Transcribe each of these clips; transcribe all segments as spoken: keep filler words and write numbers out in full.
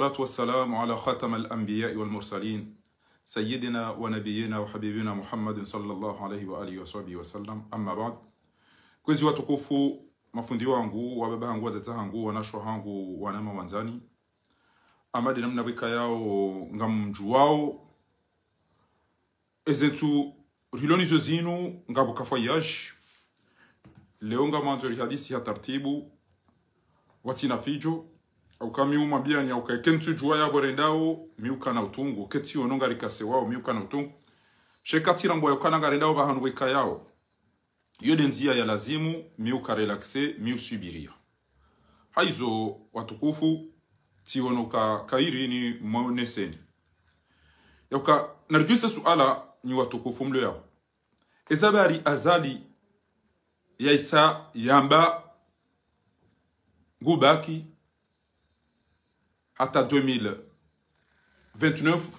والصلاة والسلام على خاتم الأنبياء والمرسلين، سيدنا ونبينا وحبيبنا محمد صلى الله عليه وآله وصحبه وسلم. أما بعد. Kwezi watukufu, mafundi wangu, wababa hangu, wadzadze hangu, wanashe hangu, wananya wandzani. Amade namna pvwikayao ngamdjuwao. Eze ntsu rilo nazo zinu ngapvo kafwa yashi. Leo ngamwandzo rihadisi ha tartibu, watsina fidjo, hauka mi umwambiyani hauka eka ntsudjuwa yapvo rendao, mi ukana utungu, eka tsiono ngarikasewao, mi ukana utungu. Sha eka tsirambuwa hauka ngarendao pvahanu pvwikayao, iyo nde ndziya ya lazimu, mi uka relaxé, mi usubiriya. Hayizo watukufu, tsiono ka kayiri nimwoneseni. Yauka, naridjuwise suala nyi watukufu mlo yao. Eza habari Azali yahisa yamba ngubaki hata deux mille vingt-neuf.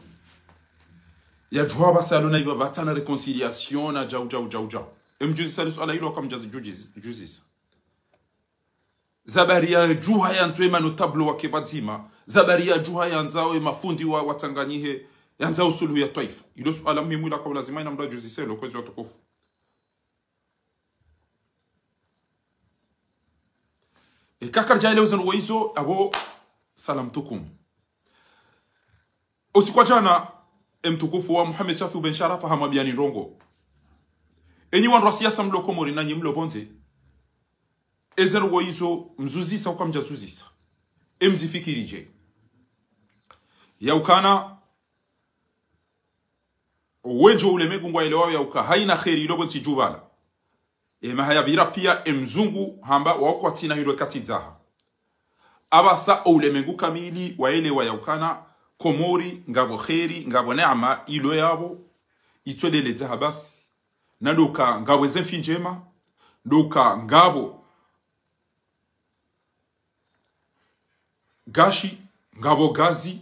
Yadjuwa pvasa yalo na ipva pvatsina réconciliation na djau, djau, djau, djau. Emdjuzisa le suala ilo hauka mdjazi djuzi-, djuzisa. Eza habari yadjuwa yandzo ema notable wake pvadzima. Eza habari yadjuwa yandzao emafundi wa, watsanganyihe. Yandzao suluhu ya twaifa. Ilo suala muhimu ila hauka lazima hayina mdru adjuzise lo, kwezi watukufu. Eka karidja elewa zendrongo izo, apvo salam tukum. Usiku wa djana, emtukufu wa Mohamed Shafiu Ben Sharafa hamwambiyani ndrongo. Enyi wandru wa siasa mlo Komori nanyi mlo pvondze, ezendrongo izo mzuzisa hauka mdjazuzisa, emzifikiri dje? Yaukana, wendji wo ulemengu ngwaelewao yauka hayina kheri ilo pvo ntsi dju pvala. Emaha yapvira piya emzungu hamba wao kwatsina hindru eka tsi dzaha. Apvasa oulemengu kamili waelewa yaukana Komori ngapvo kheri, ngapvo neema ilo yapvo, itso ndele dzaha basi. Na ndo uka ngapvo eze mfi ndjema, ndo uka ngapvo gashi, ngapvo gazi,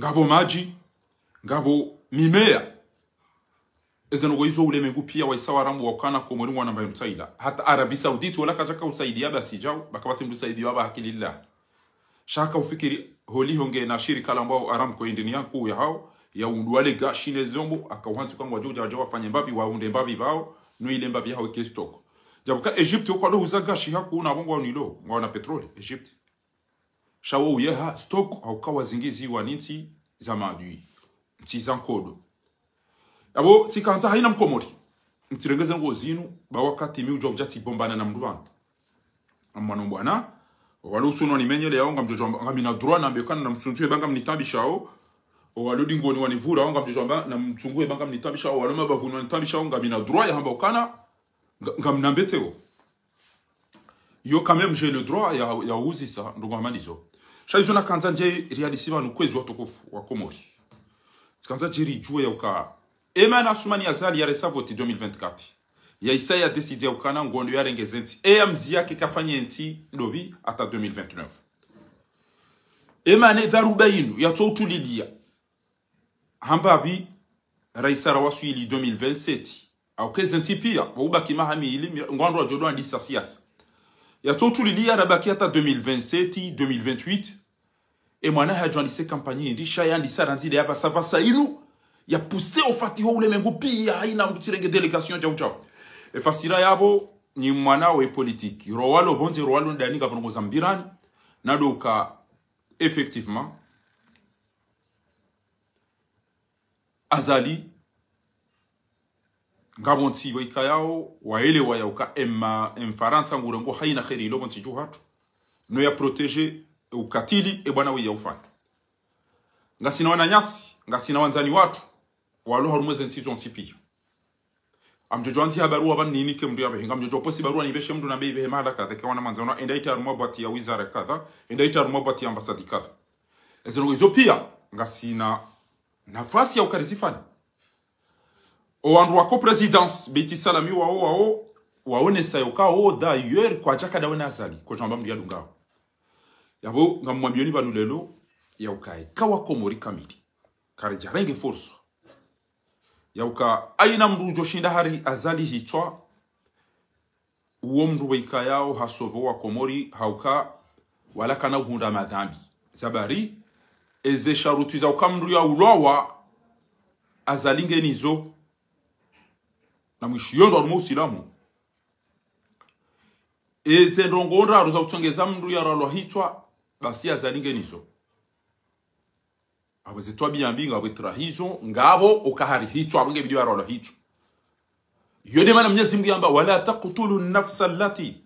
ngapvo madji, ngapvo mimeya. Ezendrongo izo ulemengu piya wahisa warambuwa ukana Komori ngwana mbaye mtsaila. Hata Arabie Saoudite wala kadjaka usaidiya basi djau, ba kapvatsi mdru usaidiya wapva haki lillah. Sha haka ufikiri holiho ngena shirika lambwao Aramco, indini yankuu yahao, ya undru wale gashi ne zombo, haka uhantsi uka ngwadjo udja wadja wafanye mbapvi, waunde mbapvi pvao, no ile mbapvi yahao ike stock. Djabu ka Egypte, wo kwado huza gashi hakuu na pvo ngwao nilo, ngwao na pétrole, Egypte. Sha wo uyeha stock, hauka wazingiziwa ni ntsi za maadui, ntsi za nkodo. Apvo tsikandza hayina Mkomori, ntsirenge zendrongo zinu, ba wakati mi udjuwa udja tsibombana na mdru pvanu. Amwana mbwana, owalo usoni wanimenyeleyao ngamdjo djwamba, ngamina droit nambe ukana namsundzuhe ba ngamnitambishao, owalo dingoni wanivurao ngamdjo djwamba namsundzuhe ba ngamnitambishao, owalo mabavuni wanitambishao, ngamina droit ya hamba ukana, nga-, ngamnambeteo. Yo, quand même, j'ai le droit ya, ya uzisa ndrongo hama ndizo. Sha izo nakandza ndje rihadisi pvanu kwezi watukufu wa Komori. Tsikandza ndje ridjuwe yauka, emana Assoumani Azali yaresa voti deux mille vingt-quatre. Yahisa ya décidé yaukana ngondo yarenge ze ntsi. Eya mzi yake kafanye ntsi ndopvi hata deux mille vingt-neuf. Emana edharuba inu yatso utuliliya. Hamba pvi, raisa rawaswili deux mille vingt-sept. Hauka eze ntsi piya, waubaki maha mili, mi-, ngwandru wadjo ndo wandisa siasa. Yatso utuliliya rabaki hata deux mille vingt-sept, deux mille vingt-huit. Emwana hadjo andise kampanyi hindri, sha yandisa randzi nde yapvasa pvasa inu, ya poussé ofatiho ulemengu piya, hayina mdru tsirenge délégation djau djau. Efasira yapvo, ni mwana we politique. Rowalo pvondze, rowalo ndani ngapvo ndrongo za mbirani, na ndo uka, effectivement, Azali, ngapvo ntsi pvo ikayao, waelewa yauka ema, emfarantsa ngurengo hayina kheri ilo pvo ntsi dju hatru. No ya protéger ukatili ebwana we yaufanya. Ngasina wananyasi, ngasina wandzani watru, walo harumwa eze ntsi zontsi piya. Ngamdjo djwandzi ha baruwa pvanu ninike mdru yapvehe, ngamdjo djwa posi baruwa nipveshe mdru nambe ipvehe mahala kadha, ke wana mandzani wana, enda ita harumwa bwati ya wizara kadha, enda ita harumwa bwati ya ambassade kadha. Ezendrongo izo piya, ngasina nafasi yauka rizifanye. Owandru wako présidence, Beit Salam wao, wao, waonesa yauka, o, d'ailleurs, kwadjaka ndawe na Azali, kwadjamba mdru yadungao. Yapvo, ngamwambiyoni pvanu leo, yauka, eka wa Komori kamili, karidjarenge fursa. Yauka, hayina mdru udjo shinda hari Azali hitswa, uwo mdru pvo ikayao hasauvé wa Komori, hauka, wala kana uhundra madhambi. Sababu, eze sharutwi za uka mndru yaulwawa, Azali nge nizo. Na mwishiyo ndo harumwa Usilamu. Eze ndrongoo ndraru za utsongeza mndru yarwalwa hitswa, basi Azali nge nizo. Apvo ze twabiya mbi ngapvo trahison, ngapvo ukahari hitswa, apvo nge bidi yarwalwa hitswa. Yo nde mana Mnyezi Mungu yamba: ولا تقتلوا النفس التي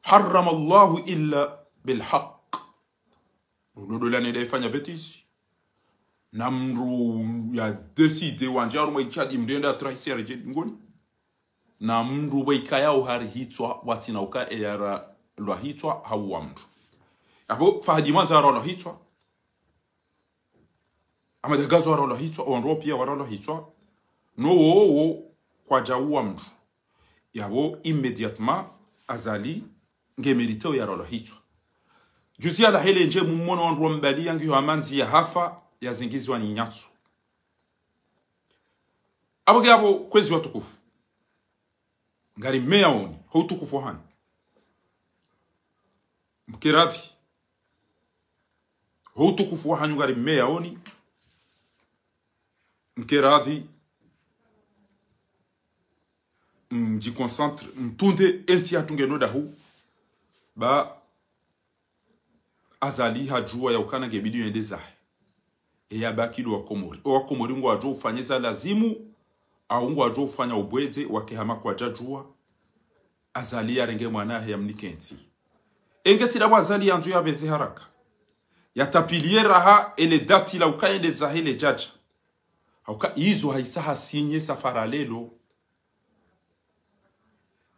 حرم الله إلا بالحق. Uno ndo la nenda ifanya bêtise. Na mndru ya décidé wandja harumwa ijtihadi mndru yende yatrahisi yaredjei mbinguni. Na mndru pvwa ikaya uhari hitswa, watsina uka eyarwalwa hitswa, hauwa mndru. Apvo Fahadi Mwandza yarwalwa hitswa. Ahmada Gazo warwalwa hitswa, owandru wao piya warwalwa hitswa. No wowo kwadjauwa mndru. Yapvo immédiatement Azali nge mérité yarwalwa hitswa. Juzi yalawa hele ndje mumwono wandru wambaliya ngiyo hama ndziya hafa yazingizwa ni nyatsu. Apvo nge apvo kwezi watukufu. Ngari mmeyaoni, ho utukufu wahanyu. Mkeradhi. Ho utukufu wahanyu ngari mmeyaoni. Mkeradhi. Mdjiconcentré, mtunde entsi yahatru ngeno dahu. Ba Azali hadjuwa yaukana nge bidi yende zahe. Eya baki ndo Wakomori. Owakomori ngwadjo ufanya za lazimu, au ngwadjo ufanya ubwedze, wake hama kwadjadjuwa. Azali yarenge mwana hahe yamnike entsi. Enge tsi ndapvo Azali yandzo yapveze haraka. Yatapviliye raha ele dati la uka yende zahe ledjadja. Hauka izo haisa hasinye safara lelo.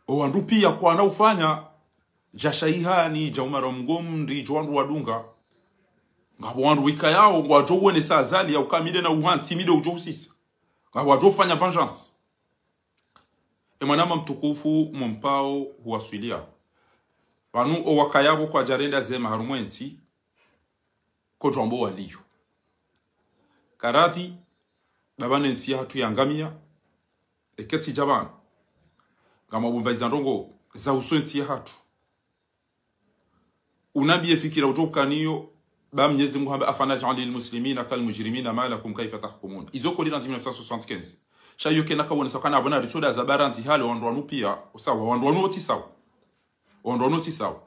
Owandru piya kwana ufanya, dja Shaihani, dja Umara Mgomri, djo wandru wadunga. Ngapvo wandru wikayao, ngwadjo uwonesa Azali yauka mi nde na uhantsi, mi nde udjo usisa. Ngapvo wadjo ufanya vengeance. E mwanama mtukufu, mumpao huwaswiliya. Pvanu owakayapvo kwadjarenda zema harumwa entsi, kodjwambo waliyo. Karadhi, ba pvanu entsi yahatru yangamiya, eke tsi dja pvanu. Ngamwabumba iza ndrongoo, za uso entsi yahatru. Unambiye fikira udjo ukaniyo, ba Mnyezi Mungu hamba: أفنجعل المسلمين كالمجرمين ما لكم كيف تحكمون. Izo kodi randzi mille neuf cent soixante-quinze. Sha iyo kena kawonesa kana apvo na ritsoda za barandzi hale wandru wanu piya, sawa, wandru wanu wotsi sawa. Wandru wanu wotsi sawa.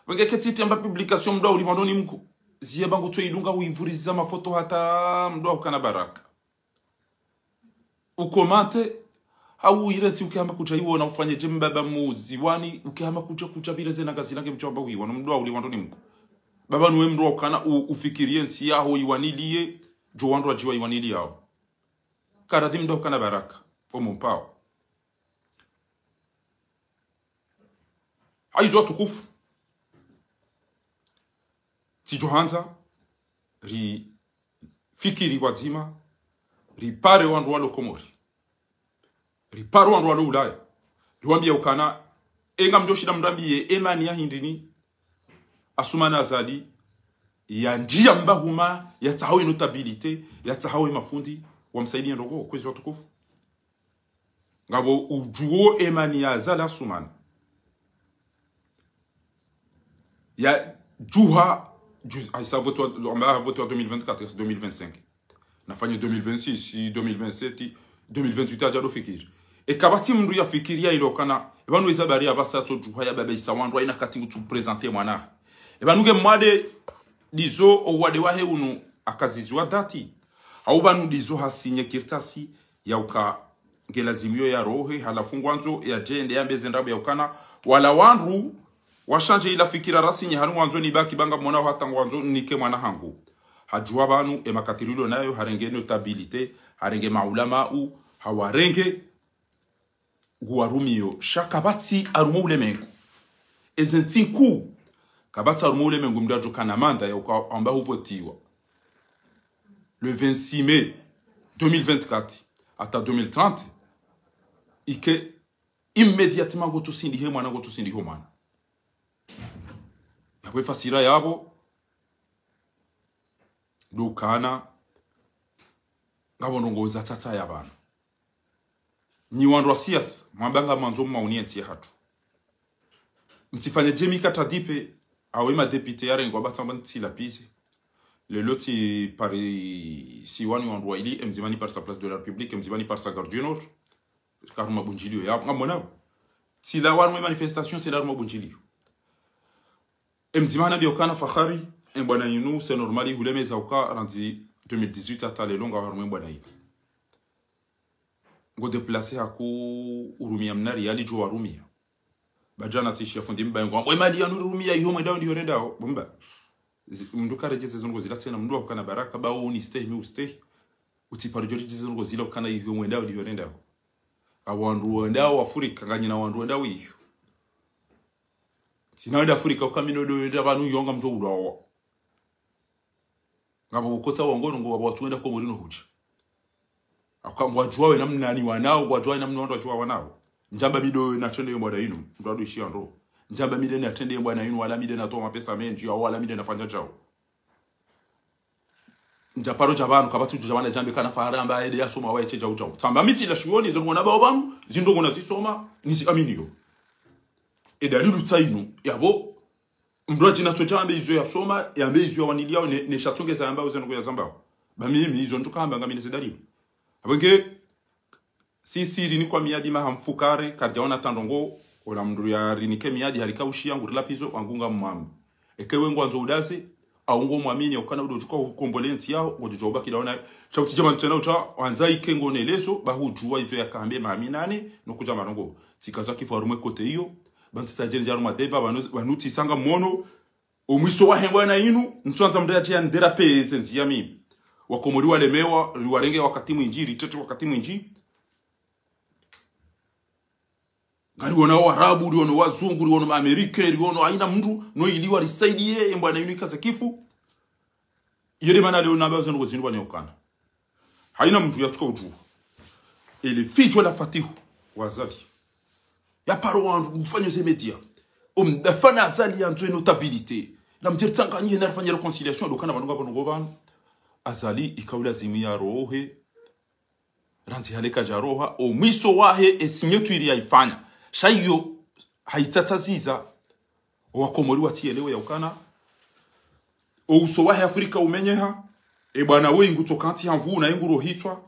Pvenge ketsi tsi amba publication mdru wa uli mwandoni mku. Ziye pvangu tso idunga uivuriza mafoto hata mdru wa ukana baraka. Ukomante, hau irentsi uke hama kudja iwona ufanye dje mbaba muzi wani, uke hama kudja kudja pvire zena ngazi lange mdjo amba uiwona mdru wa uli mwandoni mku. Ba pvanu we mdru wa ukana u-, ufikiriye ntsi yaho iwaniliye, djo wandru wadjiwa iwaniliyao. Karadhi mdru wa ukana baraka, pvo mumpao. Hayizo watukufu. Tsidjo handza, rifikiri pvwadzima, ripare wandru walo Komori. Ripare wandru walo Ulaya. Riwambiye ukana, enga mdjo shinda mrambiye, emani ya hindrini, Assoumani Azali, ya ndjiya mbahuma, ya tsahawe notabilité, ya tsahawe mafundi, wamsaidiye ndrongoo, kwezi watukufu. Ngapvo udjuwo emani ya Azali Assoumani. Ya djuha, dju-, ayisa vote wa, amba vote wa deux mille vingt-quatre, c'est deux mille vingt-cinq. Nafanye deux mille vingt-six, deux mille vingt-sept, deux mille vingt-huit adja ndo fikiri. E kapvatsi mndru ya fikiri ya ilo kana, e pvanu iza bari ya pvasa tso djuha ya baba isa wandru, ayina kati ngutsu présenter mwana. E pvanu nge mwade, ndizo owade wahe unu akaziziwa dati. Au pvanu ndizo hasinye kartasi, ya uka nge lazimu yo ya rohe, halafu ngwandzo ya djende yambe ze ndrabo ya ukana, wala wandru, washandje ila fikira rasinye hanu ngwandzo nibaki pvanga mwana hata ngwandzo nike mwana hangu. Hadjuwa pvanu, e makati rilo nayo, harenge notabilité, harenge maulamau, hawarenge, nguwarumiyo, sha kapvatsi harumwa ulemengu. Eze ntsi nkuu, kapvatsi harumwa ulemengu mndru adjo kana manda ya uka amba huvotiwa. Le vingt-six mai deux mille vingt-quatre, hata deux mille trente, ike immédiatement ngotso sindihe mwana, ngotso sindiho mwana. Yapvo e fasira yapvo, ndo ukana, ngapvo ndrongoo za tsatsa ya pvanu. Nyi wandru wa siasa, mwamba ngamwandzo mmauni entsi yahatru. Mtsifanye djemi katadipe, Awe madéputé yarengwa ba tsamba ntsi la pise. Lelo tsi Paris, si wani wandru waili, emdzima ni Paris sa Place de la République, emdzima ni Paris sa Gare du Nord. Karuma bundjiliyo ya, ngamwona. Tsi la wani manifestation, c'est la ruma bundjiliyo. Emdzima na biokana Fakhari, embwana inu, c'est normal, hulemeza uka, randzi deux mille dix-huit hata lelo nga harumwa embwana inu. Ngo déplacé haku urumia mna riali djo warumia. Badjana tsi shia fundi mbaye ngwambo, emali yanu rumia iyo mwendao ndiyo rendao, bo mba. Zi- Mndru karedjeze zongo zila tsena, mndru wakana baraka, ba uni stehi, mi ustehi. Utsi paro djo redjeze zongo zila ukana iyo mwendao ndiyo rendao. Awandru wendao Afrika, nganyina wandru wendao iyo. Tsina wenda Afrika, ukamino ndo wenda pvanu yonga mndru ulawa. Ngapvo ukotsa wangoro ngo wapvo watsu wenda Komori no hudja. Aka ngwadjuwa we namna ni wanao, ngwadjuwa we namna wandru wadjuwa wanao. Ndjamba mi ndo natrende yo mbwana inu, mndru ado ishia ndro. Ndjamba mi nde natrende yo mbwana inu, wala mi nde natowa mapesa mendji, au wala mi nde nafanya djao. Ndja paro dja pvanu, kapvatsi udjo dja pvanu djambe kana Fakhari amba ede yasoma wa eche djao djao. Tsamba mi tsi la shioni, zo ngona bao pvanu, zindo ngona zisoma, nizi aminiyo. Edalilu tsa inu, yapvo, mndru adjina tso djambe izo yasoma, yambe izo yawaniliao, ne, ne shatsongeza yamba uze noko yazambao. Ba mimi izo ndjo kamba ngamine zedalilu. Apvo nge, sisi rinikwa miadi maha mfukare, karidjaona tandongo, ola mndru yarinike miadi, harika ushia, ngurila pizo, wangu ngamwambi. Eke we ngwandzo udaze, au ngo mwamini, ukana udo djuka ukombole ntsi yao, ngodjo djuwa ubaki daona. Sha utsi djama ntsena uta, wandza ike ngo nelezo, ba hudjuwa izo yakambe maminane, no kudja marongo. Tsika za kifu harumwe kote iyo, ba ntsi sa djeni dja harumwa deba, pvanu, pvanu tsi sanga mono, omwiso wahe mbwana inu, ntswandza mndru yatsi ya ndera peze ndziya mimi. Wakomori walemewa, riwarenge wakati mwindji, ritete wakati mwindji. Ngariwono Waarabu, riwono Wazungu, riwono Maamerika, riwono haina mndru, no ili warisaidiye, embwana inu ikaze kifu. Iyo nde mana leo namba zinu ngozinu pvanu yaukana. Haina mndru yatsuka udjuwa. Ele fidjo la Fatihu, wa Azali. Ya paro wandru, mfanyo ze média. Omdafana Azali yandzo e notabilité. Na mdjeri tsanganyihe na rifanye réconciliation, ndo kana pvanu ngapvo nongo pvanu. Azali, ikaula zimi ya rohe. Randzi hale kadja roha, omwiso wahe e signature yaifanya. Sha iyo, haitsatsa ziza, owakomori watsielewe yaukana. Ouso wahe Afrika umenyeha, ebwana we ingutso kantsi ha mvuu na ingurohitswa,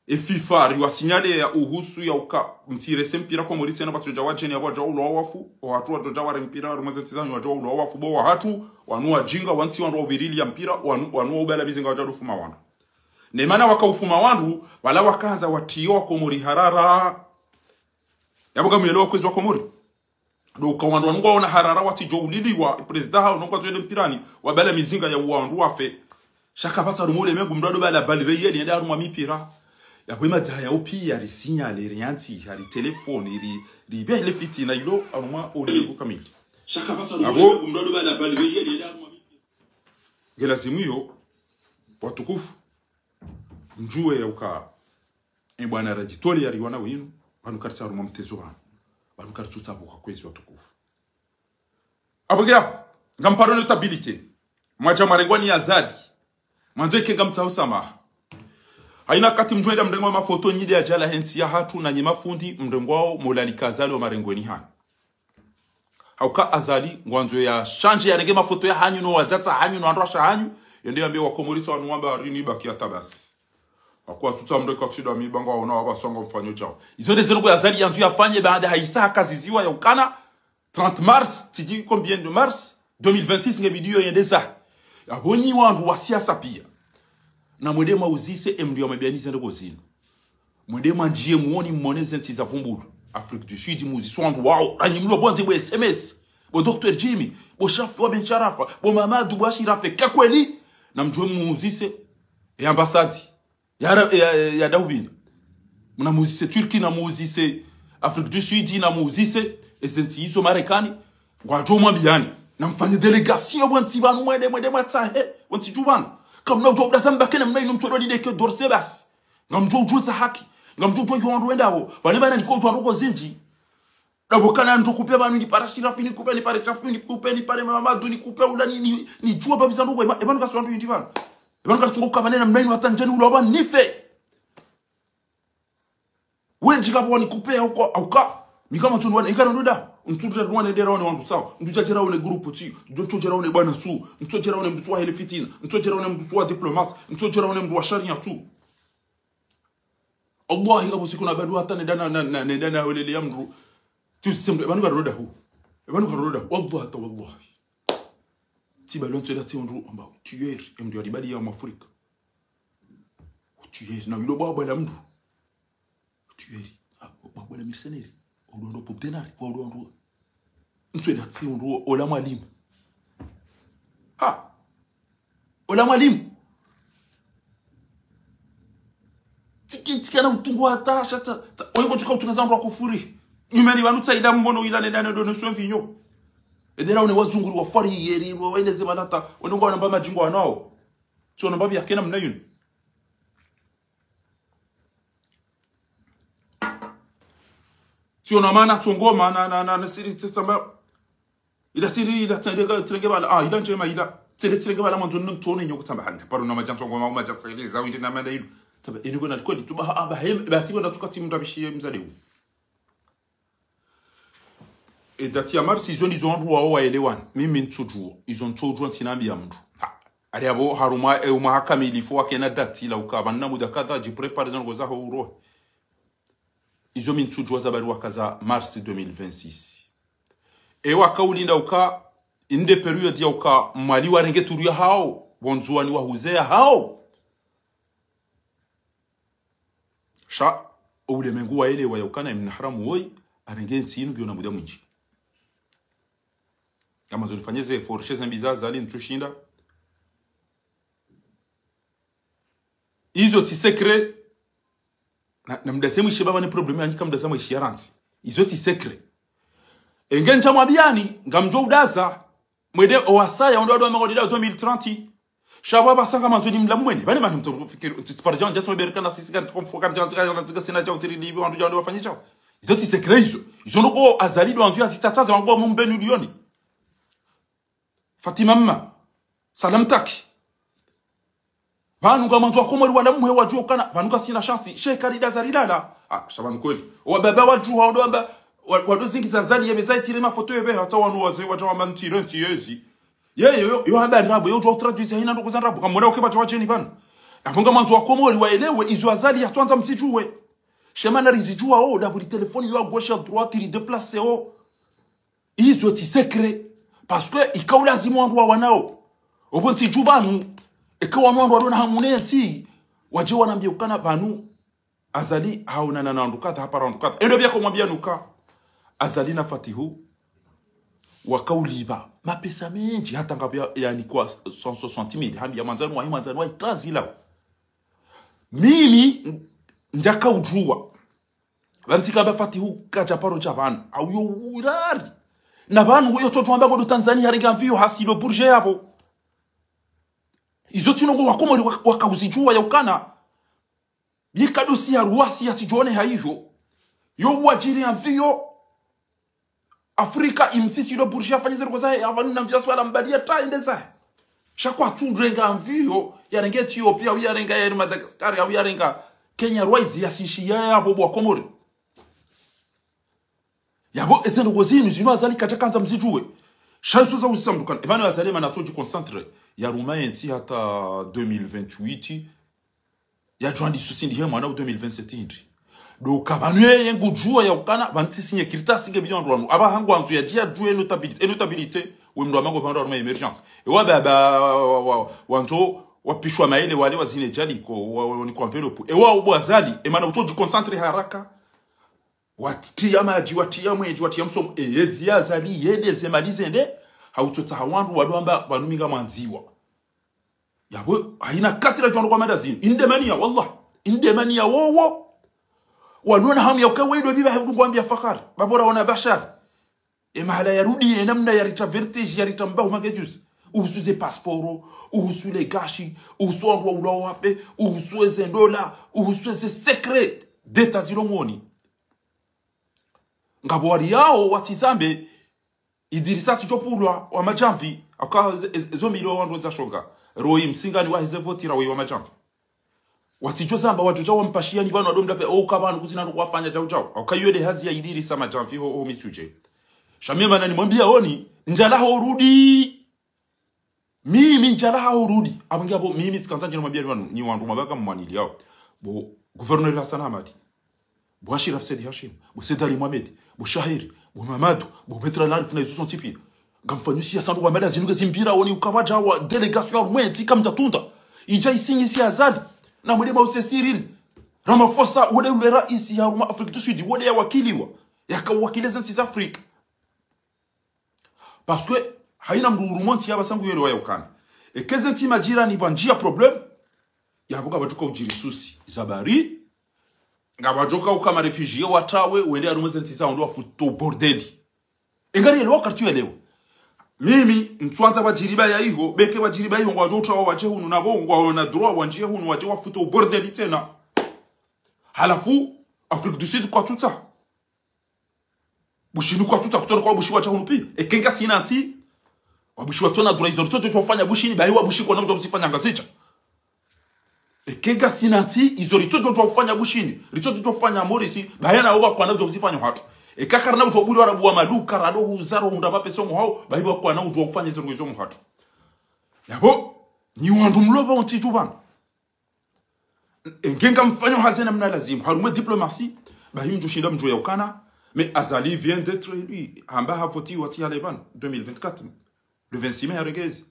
e FIFA riwasinyale ya uhusu yauka, mtsirese mpira Komori tsena pvatsi dja wadjeni ya wadja ulo wafu, owatru wadjo dja ware mpira, rumweze tsi zanyu wadja ulo wafu, bo wahatru, wanu wadjinga, wantsi wandru waubirili ya mpira, wanu, wanu waubala mizinga wadja dufuma wandru. Ne mana wakaufuma wandru, wala wakandza watiyo Wakomori harara. Yapvo ngamuyelewa kwezi Wakomori. Ndo uka wandru wanu ngwaona harara watsidjo uliliwa, président hao nongwa zwele mpirani, wabala mizinga ya wandru wafe. Sha kapvatsa harumwa ulemengu mndru ado bala bali reyeli yende harumwa mipira. Yapvo emadzaya upiya risinyale, riyantsi, hari telefoni, ri, ribele fitina ilo harumwa ulemengu kamili. Sha kapvatsa harumwa ulemengu mndru ado bala bali reyeli yende harumwa mipira. Ngelazimu iyo, watukufu, mdjuwe yauka, ebwana radjitole yariwana winu, pvanu karitsi harumwa mtezo pvanu. Pvanu karitsutsa pvo kwa kwezi watukufu. Apvo ngeya, ngamparo notabilité. Mwadja mwarengwa ni Azali. Mwandzo ike ngamtsaho samaha. Haina kati mdjo enda mrengwa mafoto nyi nde adjala he ntsi yahatru na nyi mafundi mrengwao molalika Azali wa marengweni hanyu. Hauka Azali, ngwandzo ya shanje yarenge mafoto yahanyu no wadzadze hanyu no wandruwashe hanyu, yende yambe Wakomori tsi wanu wamba rini baki hata basi. Hakuwa tsutsa mndru eka tsi dami ba ngwaona wapvaswa ngamfanyo djao. Izo nde zinu kwa Azali yandzo yafanye baada haisa hakaziziwa yaukana, trente mars, tsidji combien de mars, deux mille vingt-six nge vidéo yendeza. Yapvo nyi wandru wa siasa piya. Na mwende mwauzise emndru ya mwabiani zendrongoo zinu. Mwende mwandjiye mwoni mwone zentsi za vumbulu. Afrique du Sud, muuzise wandru wao. Ranyi mlo bondze bo S M S. Bo Docteur Jimmy. Bo Shaf, bo Ben Sharafa. Bo Mamadou, bo Ashirafe. Ka kweli. Na mdjuwe muuzise. E ambassade. Ya, ya, ya, ya Daubini. Mna muuzise Turquie, na muuzise Afrique du Sud, na muuzise ezentsi izo Marekani. Ngwadjo mwambiani. Na mfanye délégation, wantsi pvanu mwende, mwende mwatsahe. Wantsi dju pvanu. Kamna udjo udaza mbakena mna inu mtsodo lideke dorse basi. Ngamdjo udjuza haki. Ngamdjo udjuza iho wandru wendao. Pvane pvana ndiko udjuwa ndrongoo zindji. Dabo kana ndro kupe pvanu nipare Shirafi, nikupe, nipare Shafi, nikupe, nipare Mamadu, nikupe ula ni, ni, nidjuwa pvapviza ndrongoo, ema, epvanu kasi wandru indji pvanu. Epvanu katsungo kapvane na mna inu hata ndjani ula wapva nife. Wendji kapvo wanikupe hauka, hauka. Mi kama tsunu wana, ikana ndoda. Ntsu djera wana ndera wana wandru tsawo. Ntsu djera wana groupe tsi. Ntsu djera wana bwana tsu. Ntsu djera wana mndru tsu wa hele fitina. Ntsu djera wana mndru tsu wa diplomasi. Ntsu djera wana mndru wa sharia tsu. Wallahi, ngapvo siku na badu hata nendana, na, na, nendana holele ya mndru. Tsi usisembe, pvanu karoda hu. Pvanu karoda hu. Wallahi, hata wallahi. Tsi balo ntsu ela tsi mndru amba tueur, e mndru ya ribadi ya Mwafrika. Tueur, na wilo bwa bwa la mndru. Tueur. Ah, bwa bwa la mercenaire. Odondo pop denari, kwa odondo. Ntsu ela tsi mndru, ola mwalimu. Ha. Ola mwalimu. Tsiki, tsiki ana utungu hata, shata, ta, oingo tsuka utunga za mndru wa kufuri. Nyumeni pvanu tsa ila mbono ila nendane ndo nusu mvinyo. Edera une wazunguri wa fari yeri, wa, waende ze malata, wende ngwa namba madjingo anao. Tsi ona mbabi ya kena mna yunu. Tsi ona mana tsongo mana, na, na, na siri tsamba. Ila siri, ila tsende ka, tsirenge bala, ah, ila ndjema, ila. Tsende tsirenge bala mwandzo nno tsone nyo kutsamba handa. Paro na madja tsongo ma, madja siri, za windi na manda ilu. Tsamba, ini kona likodi, tuba, ah, ba, hem, ba, tiko na tuka timu rabishi, mzade u. E dati ya mars, izo ndizo wandru wao waelewani. Mimi ntsudjuwa. Izo ntsudjuwa ntsina mbi ya mndru. Ha. Ali abo harumwa, e, umwa hakamilifu wakena dati la uka. Pvanu na muda kadha, djiprepare zandru zaho urohe. Izo mi ntsudjuwa za bari wakaza mars deux mille vingt-six. E waka ulinda uka, inde période ya uka, Mwali warenge turu ya hao, wandzuwani wahuze ya hao. Sha, oulemengu waelewa ya ukana Ibn Haram woyi, arenge ntsi inu ngiyo na muda mwindji. Ama zo nifanye ze efforts, she ze mbi za Azali ntsushinda. Izo tsi secret. Na, na mdase mwishe baba ne problème, anyika mdasa mwishe ya rantsi. Izo tsi secret. Enge ntsa mwabiyani, ngamdjo udaza, mwende owasaya, ondo ado wa magodida deux mille trente. Sha pvwa pvasa ngamandzo ni mla mwene. Pvane mani mtso fikiri, tsi, tsi pardon, just mwe bereka na sisi kari tiko mfo, kari tiko, kari tiko, sina chao, tiri libi, wandru djao, wafanye chao. Izo tsi secret izo. Izo ndoko Azali ndo wandzo ya zitsatsaze wangu wa mumbe milioni. Fatima Mma. Salam taki. Pvanu ngamandzo wa Komori wala mwe wadjuwa ukana, pvanu ngasina chance, she kari daza rilala. Ah, sha pvanu kweli. Wa baba wadjuwa, wado amba, wa, wado zingi za Azali yebe za itire mafoto yebe, hata wanu waze, wadja wamba ntire, ntiyezi. Ye, yo, yo, yo hamba ndrabo, yo djuwa utraduise hina ndoko za ndrabo. Kamwona uke badja wadjeni pvanu. Apvo ngamandzo wa Komori waelewe, izo Azali ya tsandza mzidjuwe. She mana rizidjuwa o, daburi telefoni yo à gauche, à droite, ri déplacer o. Izo tsi secret. Parce que ika ulazimu wandru wawanao. Opvo ntsi dju pvanu. Eka wanu wandru wadona hamu ne ntsi. Wadje wanambie ukana pvanu. Azali haonana na wandru kadha, hapara wandru kadha. Endo pvia komwambia nuka. Azali na Fatihu. Waka uliba. Mapesa mendji. Hata ngapvia yani kwa cent soixante mille. Hambi ya mwandzani wahi, mwandzani wahi. Tazila. Mimi ndjaka udjuwa. Pvanu tsi kamba Fatihu kadja paro dja pvanu. Auyo urari. Na pvanu uyo tso djuwa amba kodo Tanzania harenga mviyo hasilo burje yapvo. Izo tsi ndrongo wa Komori wa, waka uzidjuwa ya ukana. Bika dosi ya ruwasi ya tsidjone ha izo. Yo wadjiri ya mviyo. Afrika imsisi ilo burji afanye ze ndrongo zahe, apvanu na mviyo aswala mbali ya ta ende zahe. Sha kwatsu renga mviyo, yarenge Ethiopia, au yarenga Air Madagascar, au yarenga Kenya Airways, ya sishiya ya bobo wa Komori. Yapvo eze ndrongo zinu, zinu Azali kadja kandza mzidjuwe. Sha izo za uzisa mndru kana. Epvanu Azali mana tso dji concentré. Ya ruma ye ntsi hata deux mille vingt-huit. Ya djuwa ndi susi ndi he mwana u deux mille vingt-sept hindri. Donc, pvanu yeye ngudjuwa ya ukana, pvanu tsi sinye kirita singe bidi wandru wanu. Apvaha ngwandzo ya djiya djuwe notabilité. E notabilité, we mndru wa mango pvandru wanu ma émergence. Ewa baba, wa, wa, wa, wandzo, wapishwa maele wale wa zine djali ko, wa, wa, wa, ni kwa enveloppe. Ewa ubo Azali, emana utso dji concentré haraka. Watiya madji, watiya mwedji, watiya msomo. E, yezi ya Azali, yende ze mali zende, hautsotsaha wandru, wado amba, pvanu mi ngamwandziwa. Yapvo, haina katira djuwa ndoko madazini. Inde mani ya, wallah. Inde mani ya wowo. Wanona hamu ya uka wedo biba he udungu wambi ya Fakhari. Babora wana Bashar. E mahala ya rudi, e namna ya rita vertige, ya rita mbahu magejuzi. Uhusu ze pasporo, uhusu le gashi, uhusu wandru wa ulawa wafe, uhusu eze ndola, uhusu eze secret d'État zilo moni. Ngapvo wali yao, watizambe, Idirisa tsidjo pulwa wa madjamvi, aka ze, ze, zo milo wandru wendza shonga. Royi msingani wa heze voti rawoyi wa madjamvi. Watsidjo zamba wadjo dja wampashiyani pvanu wado mdape, o uka pvanu kuzina ndo kwafanya djau djau. Aka iyo nde hazi ya Idirisa madjamvi ho, ho mitsudje. Sha mi mana nimwambiya oni, ndjalaha urudi. Mimi ndjalaha urudi. Apvo nge apvo, mimi tsikandza ndjeni mwambiya ni wanu, nyi wandru mabaka mwanili yawo. Bo gouverneur Hassan Hamadi. Bo Achirafi Said Hachim. Bo Said Ali Mohamed. Bo Shahir. Bo Mamadou. Bo Maître Larif na izo zontsi piya. Ngamfanyo siyasa ndo wamada zinu nge zimbira oni ukapvadja wa délégation ya harumwa entsi kamdjatunda. Idja isinyi si Azali. Na mwende mause Cyril Ramaphosa, wode ule raisi ya harumwa Afrique du Sud, wode yawakiliwa. Yakawakile zentsi za Afrika. Parce que hayina mndru urumwa ntsi yapvasa ngu yelewa ya ukana. Eka zentsi majirani pvwandjiya problème, yapvo ngapvadjoka udjiri souci. Zabari, ngapvadjoka uka ma réfugiés watrawe, wende harumwa zentsi zawo ndo wafuto bordeli. Engari yelewa wakati yelewa. Mimi, ntsuandza pvwadjiri pvaya iho, beke pvwadjiri pvaya iho, ngwadjo utrawa wadje hunu, napvo ngwaona droit wandjiye hunu, wadje wafuto bordeli tsena. Halafu, Afrique du Sud kwatsutsaha. Bushini kwatsutsaha, kutsona kwa Bushi wadja hunu piya. Eka ngasina ntsi, Wabushi watsona droit izo ritsodjo ufanya Bushini, bahi Wabushi kwana udjo uzifanya Ngazidja. Eka ngasina ntsi, izo ritsodjo ufanya Bushini, ritsodjo ufanya Maurice, bahi na oba kwana udjo uzifanya hatru. Eka karina udjo buri warabu wa maduka, rado huza ro hundra mapesa omo hawo, bahi wa kwana udjo ufanya izo izo omo hatru. Yapvo, nyi wandru mlopva ontsi dju pvanu. Enge ngamfanyo hazi namna lazimu. Harumwa diplomatie, bahi mdjoshinda mdjo ya ukana, mais Azali vient d'être élu. Hamba havotiwa tsi hale pvanu, deux mille vingt-quatre, le vingt-six mai harenge ezi.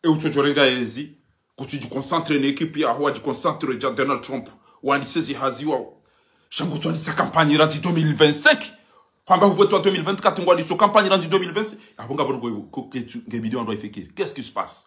E utsodjo renga ezi, kutsi djiconcentré ne équipe yaho, wadjiconcentré dja Donald Trump, wandise zi hazi wawo. Sha ngutsuandisa campagne randzi deux mille vingt-cinq. Hamba huvotiwa deux mille vingt-quatre, ngwandiso campagne randzi deux mille vingt-cinq. Apvo ngapvo nge, ko, ke tu, nge bidi wandru wayifikiri. Qu'est-ce qui se passe?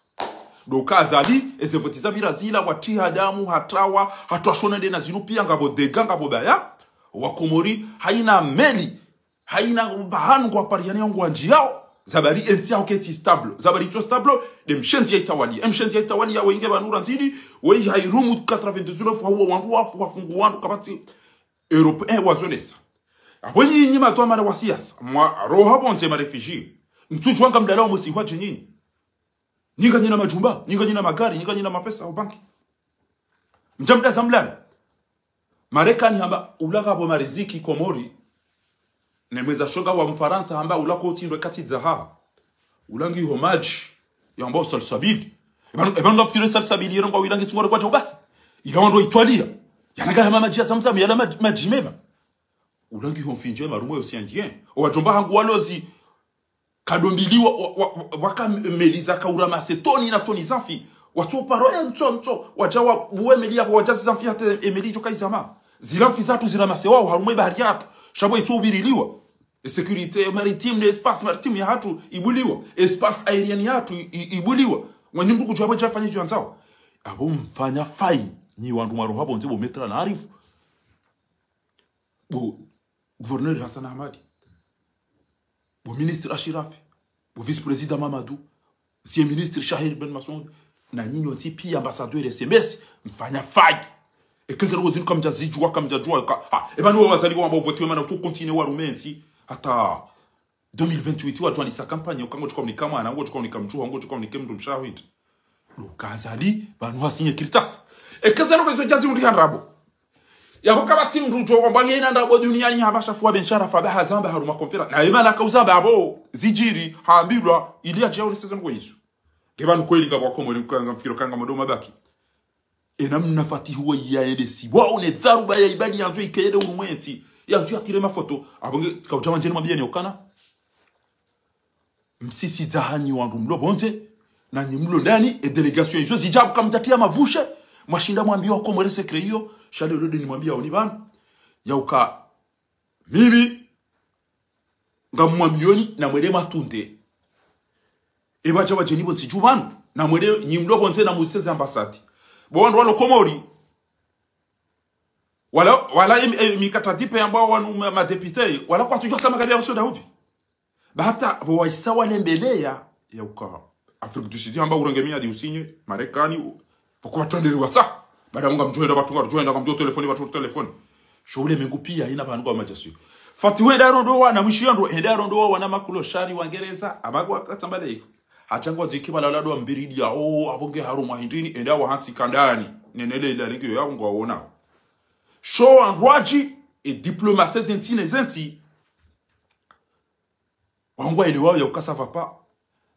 Donc Azali, eze voti zapvira zila, watriha damu, hatrawa, hatrwa shona nde na zinu piya ngapvo dega, ngapvo baya. Wakomori, hayina meli, hayina bahanu ngwapariyana yo ngwandjiyawo. Zabari entsi yaho ketsi stable. Zabari itso stable, nde mshenzi ya itawaliya. E mshenzi ya itawaliya, wenge pvanu randzini, weyi hayirumu quatre-vingt-dix-neuf, hauwa wandru wafu, wafungu wandru, kapvatsi Europe, eh, wazonesa. Apvo nyinyi matwamara wa siyasa, mwaroha pvondze ma réfugiés. Ntsudjuwa ngamlala omo siwa dje nyinyi. Nyi nganyina majumba, nyi nganyina magari, nyi nganyina mapesa o banki. Mdja mdaza mlala. Marekani hamba, ula ngapvo mariziki Komori. Ne mwendza shonga wa Mfarantsa hamba, ula kotsi ndo katsi dzaha. Ula ngiho madji, yamba o salsabili. Epvanu, epvanu ngafikiri salsabili, yero ngwa wila nge tsingore kwadja ubasi. Ila wandru wa itwaliya. Yana ngahama madji ya Zamzam, yala madji, madji mema. Ula ngiho mfinje, marumo yo siandien. Owadjomba hangu walozi, kadombiliwa, wa, wa, wa, waka meli zaka uramase toni na toni za mfi. Watso paro, eh, ntso, ntso. Wadja wabuwe meli yapvo, wadja zi za mfi hata e meli idjo kayizama. Zila mfi zatru ziramase wawo, harumwa e bahari yatru. Sha pvo itso ubiriliwa. E sécurité maritime, ne espace maritime yahatru ibuliwa. Espace aérien yahatru i, i, ibuliwa. Mwenyi mndru kudjuwa pvo djafanya izo yandzao. Apvo mfanya fayi, nyi wandru mwaroha pvondze bo Maître Larif. Bo gouverneur Hassan Hamadi. Bo ministre Achirafi. Bo vice-président Mamadou. Ancien ministre Shahir Ben Massoud. Na nyinyi ontsi piya ambassadeur S M S. Mfanya fayi. Eka ze ndrongo zinu kamdjazidjuwa, kamdjadjuwa, ka, ha, epvanu wo wazali wamba uvotiwe mana utso continué warume entsi. Hata deux mille vingt-huit, wadjwandisa campagne, uka ngodjo unika mwana, ngodjo unika mdjuhu, ngodjo unika mndru mshe hindri. Luka Azali, pvanu hasinye kartasi. Eka ze ndrongo izo djazi undri ha ndrabo. Yapvo kapvatsi mndru djo wamba ngena ndrabo duniani hamba shafuwa Ben Sharafa ba hazamba harumwa conférence. Na emana kauzamba apvo, zidjiri, hambilwa, ili yadje yaonese ze ndrongo izo. Nge pvanu kweli ngapvo Wakomori, ngamfikiri uka ngamdo mabaki. Ena mna Fatihu wa iya ende si. Waone dharuba ya ibadi yandzo ikeyede urumwe entsi. Yandzo yatire mafoto. Apvo nge, tsika udja wandjeni mwambiya ni ukana. Msisi dzaha nyi wandru mlo pvondze. Na nyi mlo ndani, e délégation izo zidja pvo kamdjatiya mavushe. Mwashinda mwambiya Wakomori secret iyo. Sha leo nde nimwambiya oni pvanu. Ya uka mimi, ngamwambiyoni, na mwende mwatunde. Epvadja wadjeni pvontsi dju pvanu, na mwende nyi mlo pvondze na muzise ze ambassade. Bo wandru walo Komori, wala, wala em, em, mikatadipe yambwa wanu ma, ma député, wala kwatsudjuwa hata makabi ya wasoda ubi. Ba hata pvo waisa walembeleya, ya uka Afrique du Sud, hamba urenge miadi usinye, Marekani, u-, pvoko pvatsonderi wasa. Baada munga mdjohenda pvatru, ngamdjohenda, ngamdjo telefoni, pvatru telefoni. Sho ulemengu piya, ina pvanu ngwa majasusi. Fatihu hende harondo wana, mwishi yandro, hende harondo wana makulo shari wa Ngereza, apvaha katsambale iko. Hatsha ngwadzike pvala lado mbiridi ya, oh, apvo nge harumwa hindrini, hende hawa hantsi kandani. Nenele ila lingi yo ya ngwa wona. Sho wandru wadji, e diplomatie zentsi ne zentsi. Wao ngwaelewao ya uka ça va pas.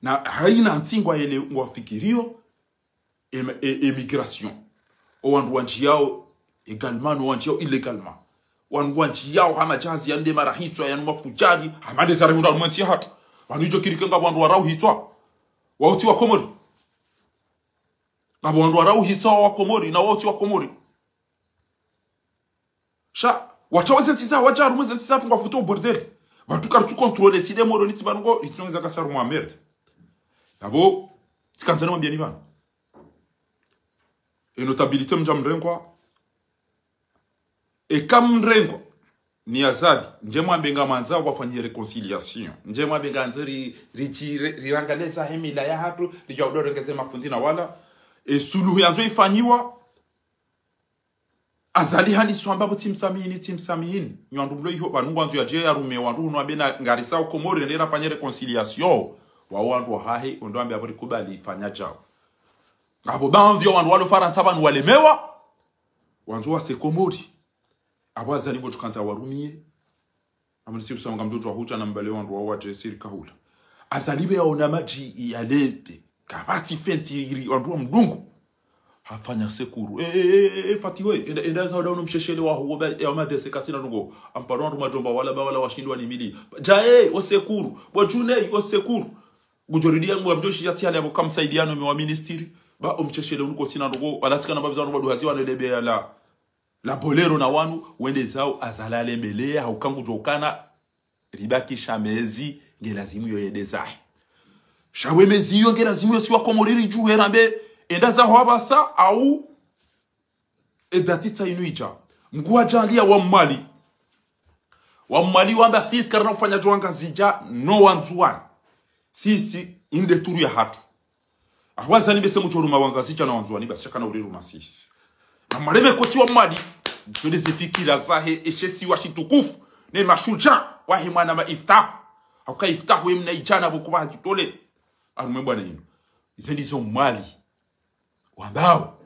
Na haina ntsi ngwaele ngwafikirio, em- e- émigration. O wandru wandjiao légalement, no wandjiao illégalement. Wandru wandjiao ha madjahazi yanu nde marahitswa yanu mafudjari, hama nde zarehundra harumwa entsi yahatru. Pvanu idjo kiri ke ngapvo wandru warauhitswa. Wao tsi wa Komori. Ngapvo wandru warauhitswa wa Komori, na wao tsi wa Komori. Sha, watrawe zentsi zawo, wadja harumwa zentsi zahatru ngwafuto bordel. Pvatsu karitsu contrôler tsi nde Moroni tsi pvanu ngo, ritsongeza kasa harumwa merde. Yapvo, tsikandza nimwambieni pvanu. E notabilité mdja mrengwa. Eka mrengwa ni Azali, ndje mwambe ngamwandzo wafanye réconciliation. Ndje mwambe ngamwandzo ri- ri- ri- rirangaleza he mila yahatru, ridja udo rengeze mafundi na wala. E suluhu yandzo ifanyiwa, Azali haniswamba pvo tsimsamihini, tsimsamihini. Nyi wandru mlo iho, pvanu ngwandzo yadje yarume wandru hunu wambe na ngarisao Komori, rende rafanye réconciliation. Wao wandru wahahe, ondo wambe apvo rikubali ifanya djao. Ngapvo baadhwi ya wandru walo Farantsa pvanu walemewa, wandzo wase Komori. Apvo Azali ngotsu kandza warumie. Amani si usanga mdru wa hudja na mbale wandru wa wadje siri kahula. Azali pve yaona madji ya lempe. Kapvatsi fenitri wandru wa mdungu. Hafanya secours. E, e, e, e, Fati we, enda, enda za wada uno msheshele wa huo, ya madese katsina nungo. Amparo wandru madjomba wala ba wala washindwa ni mili. Dja, e, o secours. Bo Junei, o secours. Ngudjo ridia ngwa mdjoshi ya tsi hali yapvo kamsaidiano mi wa ministiri. Ba o msheshele unuko tsina nungo. Wala tsikana ba biza wandru ba duhazi wano lebe ya la. La Bolero na wanu, wende zao Azali alembelea, hauka ngudjo ukana, ribakisha mezi, nge lazimu yo yende zahe. Sha we mezi yo nge lazimu yo si wa Komori ridjuhe rambe, enda zaho apvasa, au, e dati tsa inu idja. Mngu wadjaanlia wa Mwali. Wa Mwali wamba sisi karina ufanya djo Wangazidja, no Wandzuwani. Sisi, inde turu yahatru. Apvo Azali pvese mdjo ruma Wangazidja na Wandzuwani, basi shaka na uri ruma sisi. Na mareme kotsi wa Mwali, zole zifikira zahe, eshe si wa shitukufu, ne mashudja, wahe mwana ma Iftahu. Hauka Iftahu ye mna idjana pvo kuba hakitole. Harumwe bwana inu. Ize ndizo Mwali. Wambao.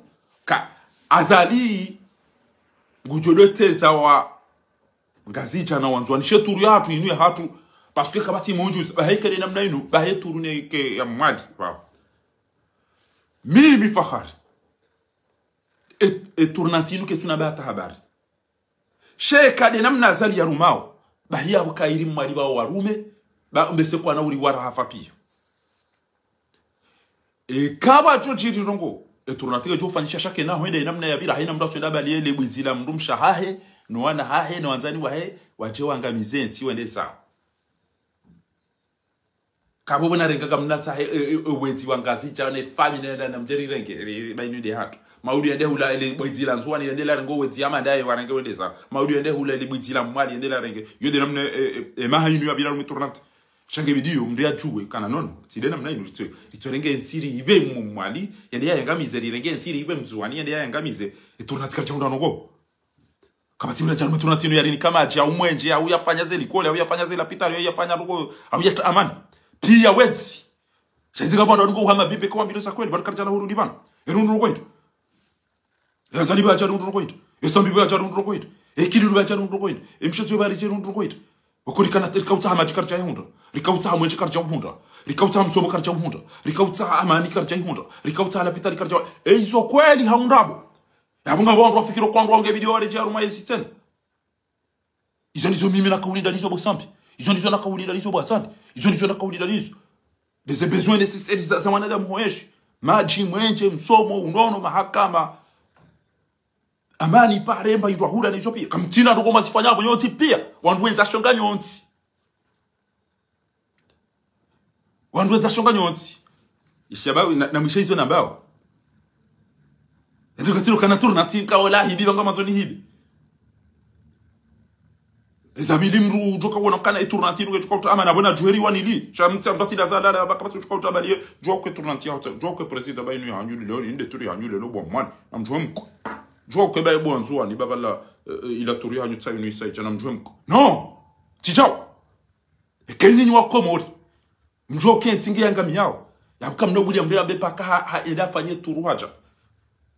Ka Azali, ngudjo doteza wa Ngazidja na Wandzuwani. She turu yahatru, inu yahatru. Parce que kapvatsi mdjuzi. Bahe kele namna inu. Bahe turu neke ya Mwali. Wao. Mimi Fahari. E, e tournante inu ketsuna ba hata habari. She kade namna Azali yarumao. Bahi yapvo kairi Mwali pvao warume. Ba mbese kwana uri wara hafa pia. E, kapvadjo djiri ndrongo. E tournante kedjo fanyisha shake na hwende namna yapvira, haina mdru atswenda bali ele bwidzi la mdru mshe hahe, no wana hahe, no wandzani wahe, wadje wangamize ntsi wende zao. Kapvo pvona renga kamna tsahe, e, e, e, wedzi wa Ngazidja, ne fami, ne, ne, na mdjeri renge, e, e, ba inu nde hatru. Mauri yende hula, ele bwidzi la Ndzuwani, yende la rengo wedzi ama ndaye warenge wende zao. Mauri yende hula, ele bwidzi la Mwali, yende la renge. Yo nde namna, e, e, e, maha inu yapvira harumwe tournante. Sha nge video, mdru yadjuwe, kana nono. Tsi nde namna inu, ritso, ritso renge ntsi ri ibe mu Mwali, yende yayangamize, rirenge ntsi ri ibe Mndzuwani, yende yayangamize. E tournante karidja hundra noko. Kapvatsi mdru yadja harumwe tournante inu yarinika madji, au mwenje, au yafanya ze likoli, au yafanya ze lapitali, au yafanya noko, au yatra amani. Pia wedzi. Sha izi ngapvo wandru noko uhama bibe kwa mbilo za kweli, pvanu karidja na hurudi pvanu. E rundru noko ito. E Azali pvo yadja rundru noko ito. E Sambi pvo yadja rundru noko ito. E Ikililu pvo yadja rundru noko ito. E Mshotsi pvo yaridje rundru noko ito. Oko rikana, rikautsaha madji karidja yahundra. Rikautsaha mwenje karidja uhundra. Rikautsaha msomo karidja uhundra. Rikautsaha amani karidja ihundra. Rikautsaha lapitali karidja. E izo kweli hahundra pvo. Yapvo ngapvo wandru wafikiro kwandru wange video waredjeya harumwa yesi tsena. Izo ndizo mimi naka ulinda nizo bo Sambi. Izo ndizo naka ulinda nizo bo Azali. Izo ndizo naka ulinda nizo. Ndeze besoin nécessaire za, za mwanadamu hoyeshi. Madji, mwenje, msomo, unono, mahakama. Amani, pare, mba indru hula na izo pia. Kamtsina ndrongo mwazifanya apvo nyontsi pia. Wandru wendza shonga nyontsi. Wandru wendza shonga nyontsi. Isha ba, na, na mwishe izo nambao. Ndo katsiro kana tournante ka wala hibi pvanga mandzoni hibi. Ezabili mdru udjoka wona kana e tournante inu kedjoka uta ama na pvona djuheri wanili. Sha mtsa mdru atsi la zala la baka batsi udjoka uta baliye. Djuwa ke tournante ya uta. Djuwa ke président ba inu yahanyu leo, inde turu yahanyu leo bo Mwali. Na mdjuwe mko. Djuwa ke ba bo Ndzuwani ba bala, e, e, ila turu yahanyu tsa inu isa idja na mdjuwe mko. Non. Tsi djao. Eka nyinyi wa Komori. Mdjuwe ke ntsi nge yangamiyao. Yapvo kamna ubuliya mdru yambe paka ha, ha, enda afanye turu hadja.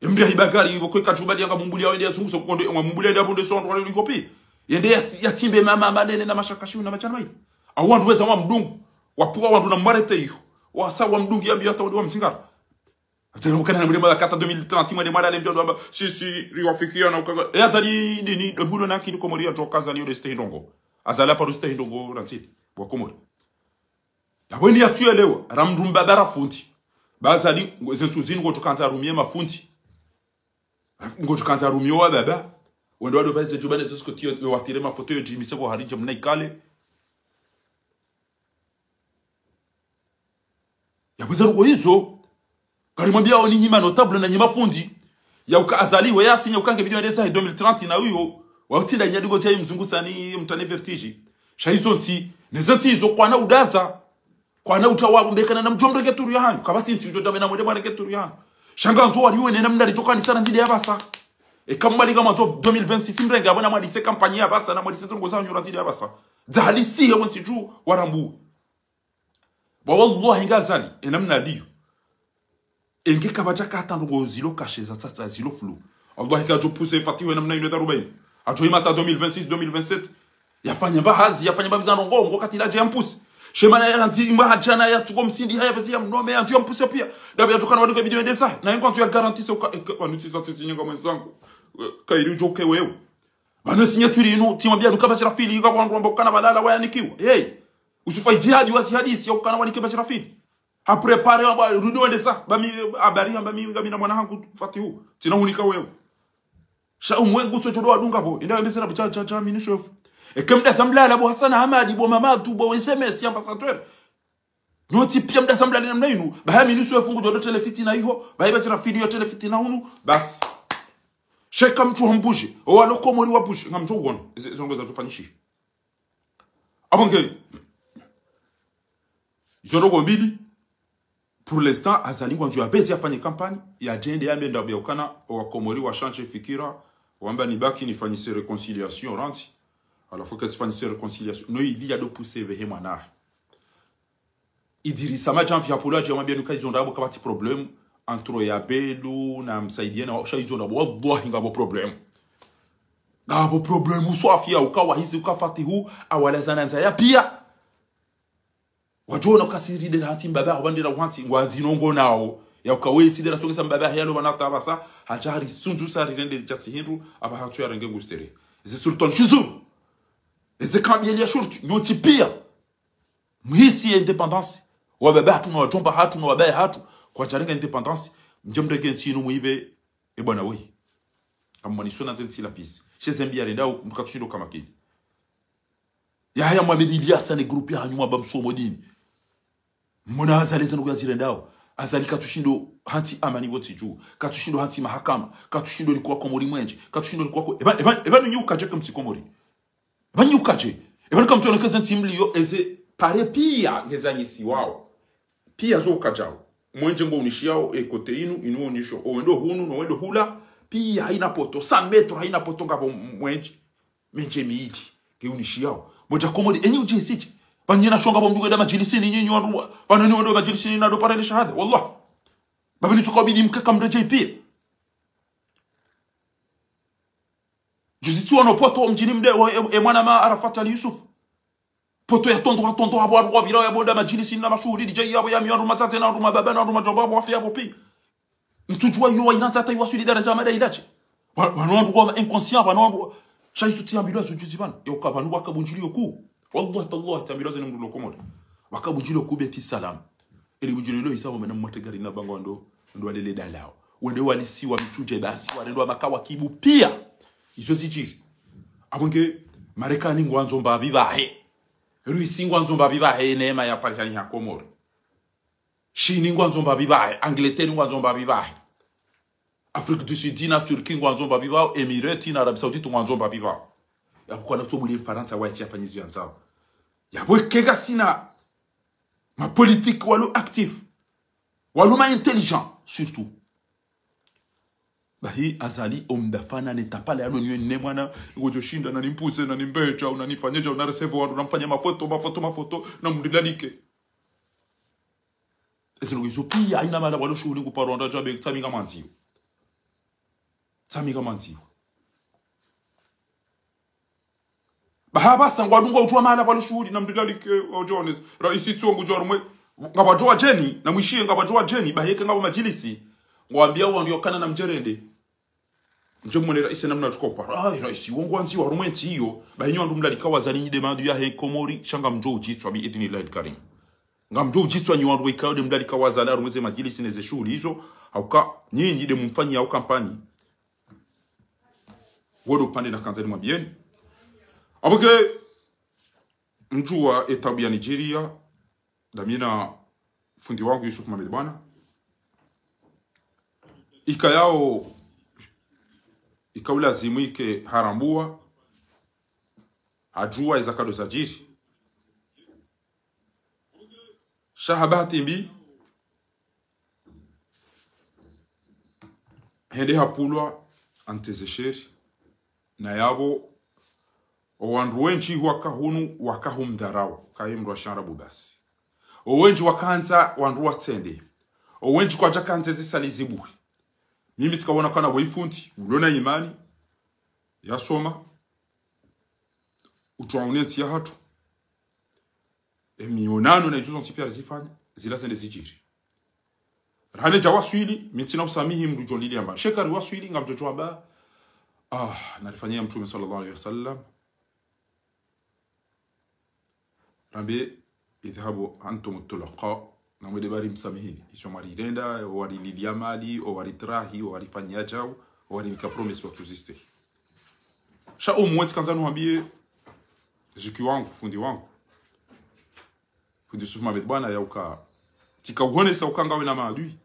Emdru ya hibagari, ibo kwe kadjubali yanga mumbuliya wende yazunguse kukondo, emwa mumbuliya yende abunde so wandru wale likopi. Yende ya, yatsimbe mama, manene na mashakashi na madjana maili. Au wandru weza wa mdungu. Wapvuwa wandru na mwarete iyo. Wasa wamdungi yambiyo hata wandru wamzingara. Hata mkana na mdema kata deux mille trente, mwende mwalale mdjo amba, si, si, riwafikiana ukanga. E Azali ndini, dobulo na kili Komori ya djoka Azali yo de stehi ndrongo. Azali haparo stehi ndrongo, rantsi, wa Komori. Yapvo ini yatsu yelewa, ramdru mbaba ra fundi. Ba Azali, ngo, ze ntsu zini ngotsuhandza arumie mafundi. Ngotsuhandza arumie wa baba. Wendo wado pvaize djuba ne zo skoti yo, yo watire mafoto yo djimise pvo hari dje mna ikale. Yapvo ze ndrongo izo. Karimwambia wo ni nyi ma notable na nyi mafundi. Ya uka Azali, we ya sinya uka nge vidéo yende zahe deux mille trente na uyo. Wa utsinda nyadi ngo djayi mzungusa ni mtrane vertige. Sha izo ntsi, ne ze ntsi izo kwana udaza. Kwana utsaha wapvo mbekana na mdjo mrenge turu ya hanyu. Kapvatsi ntsi udjo tamena mwende mwarenge turu ya hanyu. Sha ngandzo waliwe nena mna ridjo kani sana ndzidi ya pvasa. Eka mwali ngamwandzo deux mille vingt-six mrenge, apvo na mwalise kampanyi ya pvasa, na mwalise ze ndrongo za hanyu ra ndzidi ya pvasa. Dza halisi ye mwentsi dju warambu. Ba wallahi nga Azali, ena mna liyo. Enge kapvadja kata ndrongo zilo kashe za tsatsa zilo flou. Wallahi kadjo puse Fatihu ena mna ino dharuba ino. Adjo hima hata deux mille vingt-six, deux mille vingt-sept. Yafanya mba hazi, yafanya mba biza ndrongo, ngo kati ladje yampuse. Shemana ya nzi imba hadjana ya tsuko msindi haya pvezi ya mnome ya nzi yampuse pia. Dabi yadjo kana walinge vidéo yende zahe. Na ingo antu ya garantise uka, eka, wanu tsi sa tsi nyenga mwenzangu. Eh, kairi udjo ke wewe. Pvanu signature inu, tsimwambia nuka Bashirafili, inga kwa wandru wamba ukana pvalala wayanikiwa. Hey, usifa ijihadi wa zihadisi ya ukana wanike Bashirafili. Ha prépare, amba, rudi wende zahe, ba mi, habari, amba mi, ngami na mwana hangu, Fatihu. Tsina hunika wewe. Sha umwengu tso chodo wadunga pvo, inda wembe sera, cha, cha, cha, mini chef. Eke mda samlala, bo Hassan Hamadi, bo Mamadou, bo S M S, ambassadeur. Nyontsi pia mda samlala namna inu, ba ha mini chef ngudjo do tele fitina iho, ba ha Bashirafili yo tele fitina unu, basi. Sheka mtsu hambuje, o walo Komori wabuje, ngamdjo uona, izo, izo ndrongo za tsufanyishi. Apvo nge, izo ndrongo mbili, pour l'instant, Azali ngwandzo ya pvezi yafanye kampanyi, yadjende yambe ndapvo ya ukana, o wa Komori wa change fikira, wamba nibaki nifanyise réconciliation, rantsi. Halafu ke tsifanyise réconciliation, no ili yado puse pvehe mwanahe. Idrissa Madjamvi hapvolo adje yamwambia nuka izo ndrabo kapvatsi problème entre ya Belou na Msaidié na sha izo ndrabo, wallahi ngapvo problème. Ngapvo problème uswafi ya uka wahizi uka Fatihu, awala zana ndzaya pia. Wadjo ona uka siri de hantsi mbaba, hwandira hantsi, ngwazi nongo nao. Ya uka we siri de la tsongeza mbaba, heyalo wana tabasa, hadja hari sundzu sa rirende djatsi hindru, apvaha tsu yarenge ngustere. Eze Sultan Shuzuru. Eze kambi ya shurti, nyontsi pia. Muhisi indépendance. Wababa hatru na wadjomba hatru na wabaya hatru. Kwadjarenga indépendance. Mdje mrenge ntsi inu muibe. E bwana woyi. Amwani sona ze ntsi la pisi. She ze mbi yarendao, mkatsushindo kamakini. Yahaya Mohamed Iliasa ne groupe ya hanyu mwamba msomo dini. Mona Azali ze ndrongo yazirendao. Azali katsushindo hantsi amani pvo ntsi dju. Katsushindo hantsi mahakama. Katsushindo nikuwa Komori mwenje. Katsushindo nikuwa ko-, eba, eba, eba nunyi ukadje ke mtsi Komori. Pvanu ukadje. Epvanu kamtsuonekeze ntsi mliyo eze pare pia ngezanyisiwao. Pia zo ukadjao. Mwenje ngo unishiyao e kote inu, inu unisho. Owendo hunu, no wendo hula. Pia haina poto. Cent mètres haina poto ngapvo mwenje. Mwenje mili. Nge unishiyao. Mwedja Komori, enyi udjisije. Pvanu nyena shonga pvo mdru ngwenda madjilisini, nyinyi wandru wa. Pvanu nyi wendo madjilisini na do pare le shahada. Wallah. Baba nitsuka ubidi mke kamredjei pia. Juzi tsi wono poto mdjini mde, wa, e, e mwana ma Arafat Ali Yusuf. Poto ya tondo, ha tondo, hapvo, hapvo, hapvira, yapvo, nda madjilisi, na mashuhuli, D J, yapvo, ya miyo, wandru matsatse, na wandru mababa, na wandru madjomba, hapvo, wafe, hapvo, pi. Mtsudjuwa iyo, wa inatsa, hata iwaswili daraja, mada ilache. Wa, wanu wandru kwa inconscient, wanu wandru, sha isu tsi ambilwa zo juzi pvanu. Yoka, pvanu waka bundjili yoku. Wallah, tallah, tsi ambilwa zene mndru lo Komori. Waka bundjili yoku Beti Salam. Eli bundjili lo isa, wamena mwate gari na bango ndo, ndo walele dalao. Wende walisiwa mitsudje basi, warendwa makawa kibu pia. Izo zidjiri. Apvo nge, Marekani ngwandzo mbapvi pvahe. Rusi ngwandzo mbapvi pvahe, neema ya parishani ha Komori. Shini ngwandzo mbapvi pvahe, Angleterre ngwandzo mbapvi pvahe. Afrique du Sud na Turquie ngwandzo mbapvi pvao, Emirates na Arabie Saoudite ngwandzo mbapvi pvao. Yapvo kwana kutobuli Mfarantsa wa ichi yafanyizo yandzao. Yapvo eke ngasina ma politique walo actif. Walo ma intelligent, surtout. Bahi Azali omdafana ne tapale alo niwe ne mwana, ngodjo shinda, na nimpuse, na nimbedja, na nifanyedja, na recevoir wandru, na mfanye mafoto, mafoto, mafoto, na mndrilalike. Ezi ndrongo izo pia, haina mahala walo shuhuli ngu paro wandru adjabe, tsamika mandziwo. Tsamika mandziwo. Baha basi ngwadunga udjuwa mahala pvalo shuhuli na mndru lalike, o Jones. Raisi tsi wo ngudjo harumwe. Ngapvadjo wadjeni, na mwishiye ngapvadjo wadjeni, baha yeka ngapvo madjilisi. Ngwambia wandru yokana na mdjerende. Ndje mwone raisi namna tukopa. Ai, raisi, wo ngwandziwa harumwe ntsi iyo. Baha nyi wandru mlalika wazali nyi nde maadui yahe Komori, sha ngamdjo udjitswa bi idhnillahil karim. Ngamdjo udjitswa nyi wandru wayikao nde mlalika wazali harumwe ze madjilisi ne ze shuhuli izo. Hauka, nyinyi nde mumfanyiao kampanyi. Wo ndo upande nakandza nimwambieni. Apvo ke mdjuwa etabu ya Nigeria, dami na fundi wangu Yusuf Mohamed Bwana. Ikayao, ika ulazimu ike harambua, hadjuwa eza kado zadjiri. Sha ha bahati mbi, hende hapvulwa, antezesheri, na yapvo, o wandru wendji waka hunu, waka humdharau, kaye mndru wa shiarabu basi. O wendji wakandza wandru watsende. O wendji kwadjakandza zisali zibuhi. Mimi tsika wona kana wo ifundi, ulo na imani, yasoma, utwa une ntsi yahatru. Emionano na izo zontsi pia rizifanya, zila zende zidjiri. Rahana dja waswili, mi ntsina usamihi mndru djo lili amba. Sheka ri waswili, ngamdjo djo amba. Ah, nalifanya ya Mtrume swallallahu alayhi wa sallam. Rambe, idhhabu antum tulaqa. Na mwende bari msamihini. Izo mwarirenda, o warililia mali, o waritrahi, o warifanyia djau, o warinika promesse watsuzistehi. Sha umwe tsikandza nuhambie, zuki wangu, fundi wangu. Fundi Yusuf Mohamed Bwana yauka. Tsika uhonesa uka ngawe na maadui.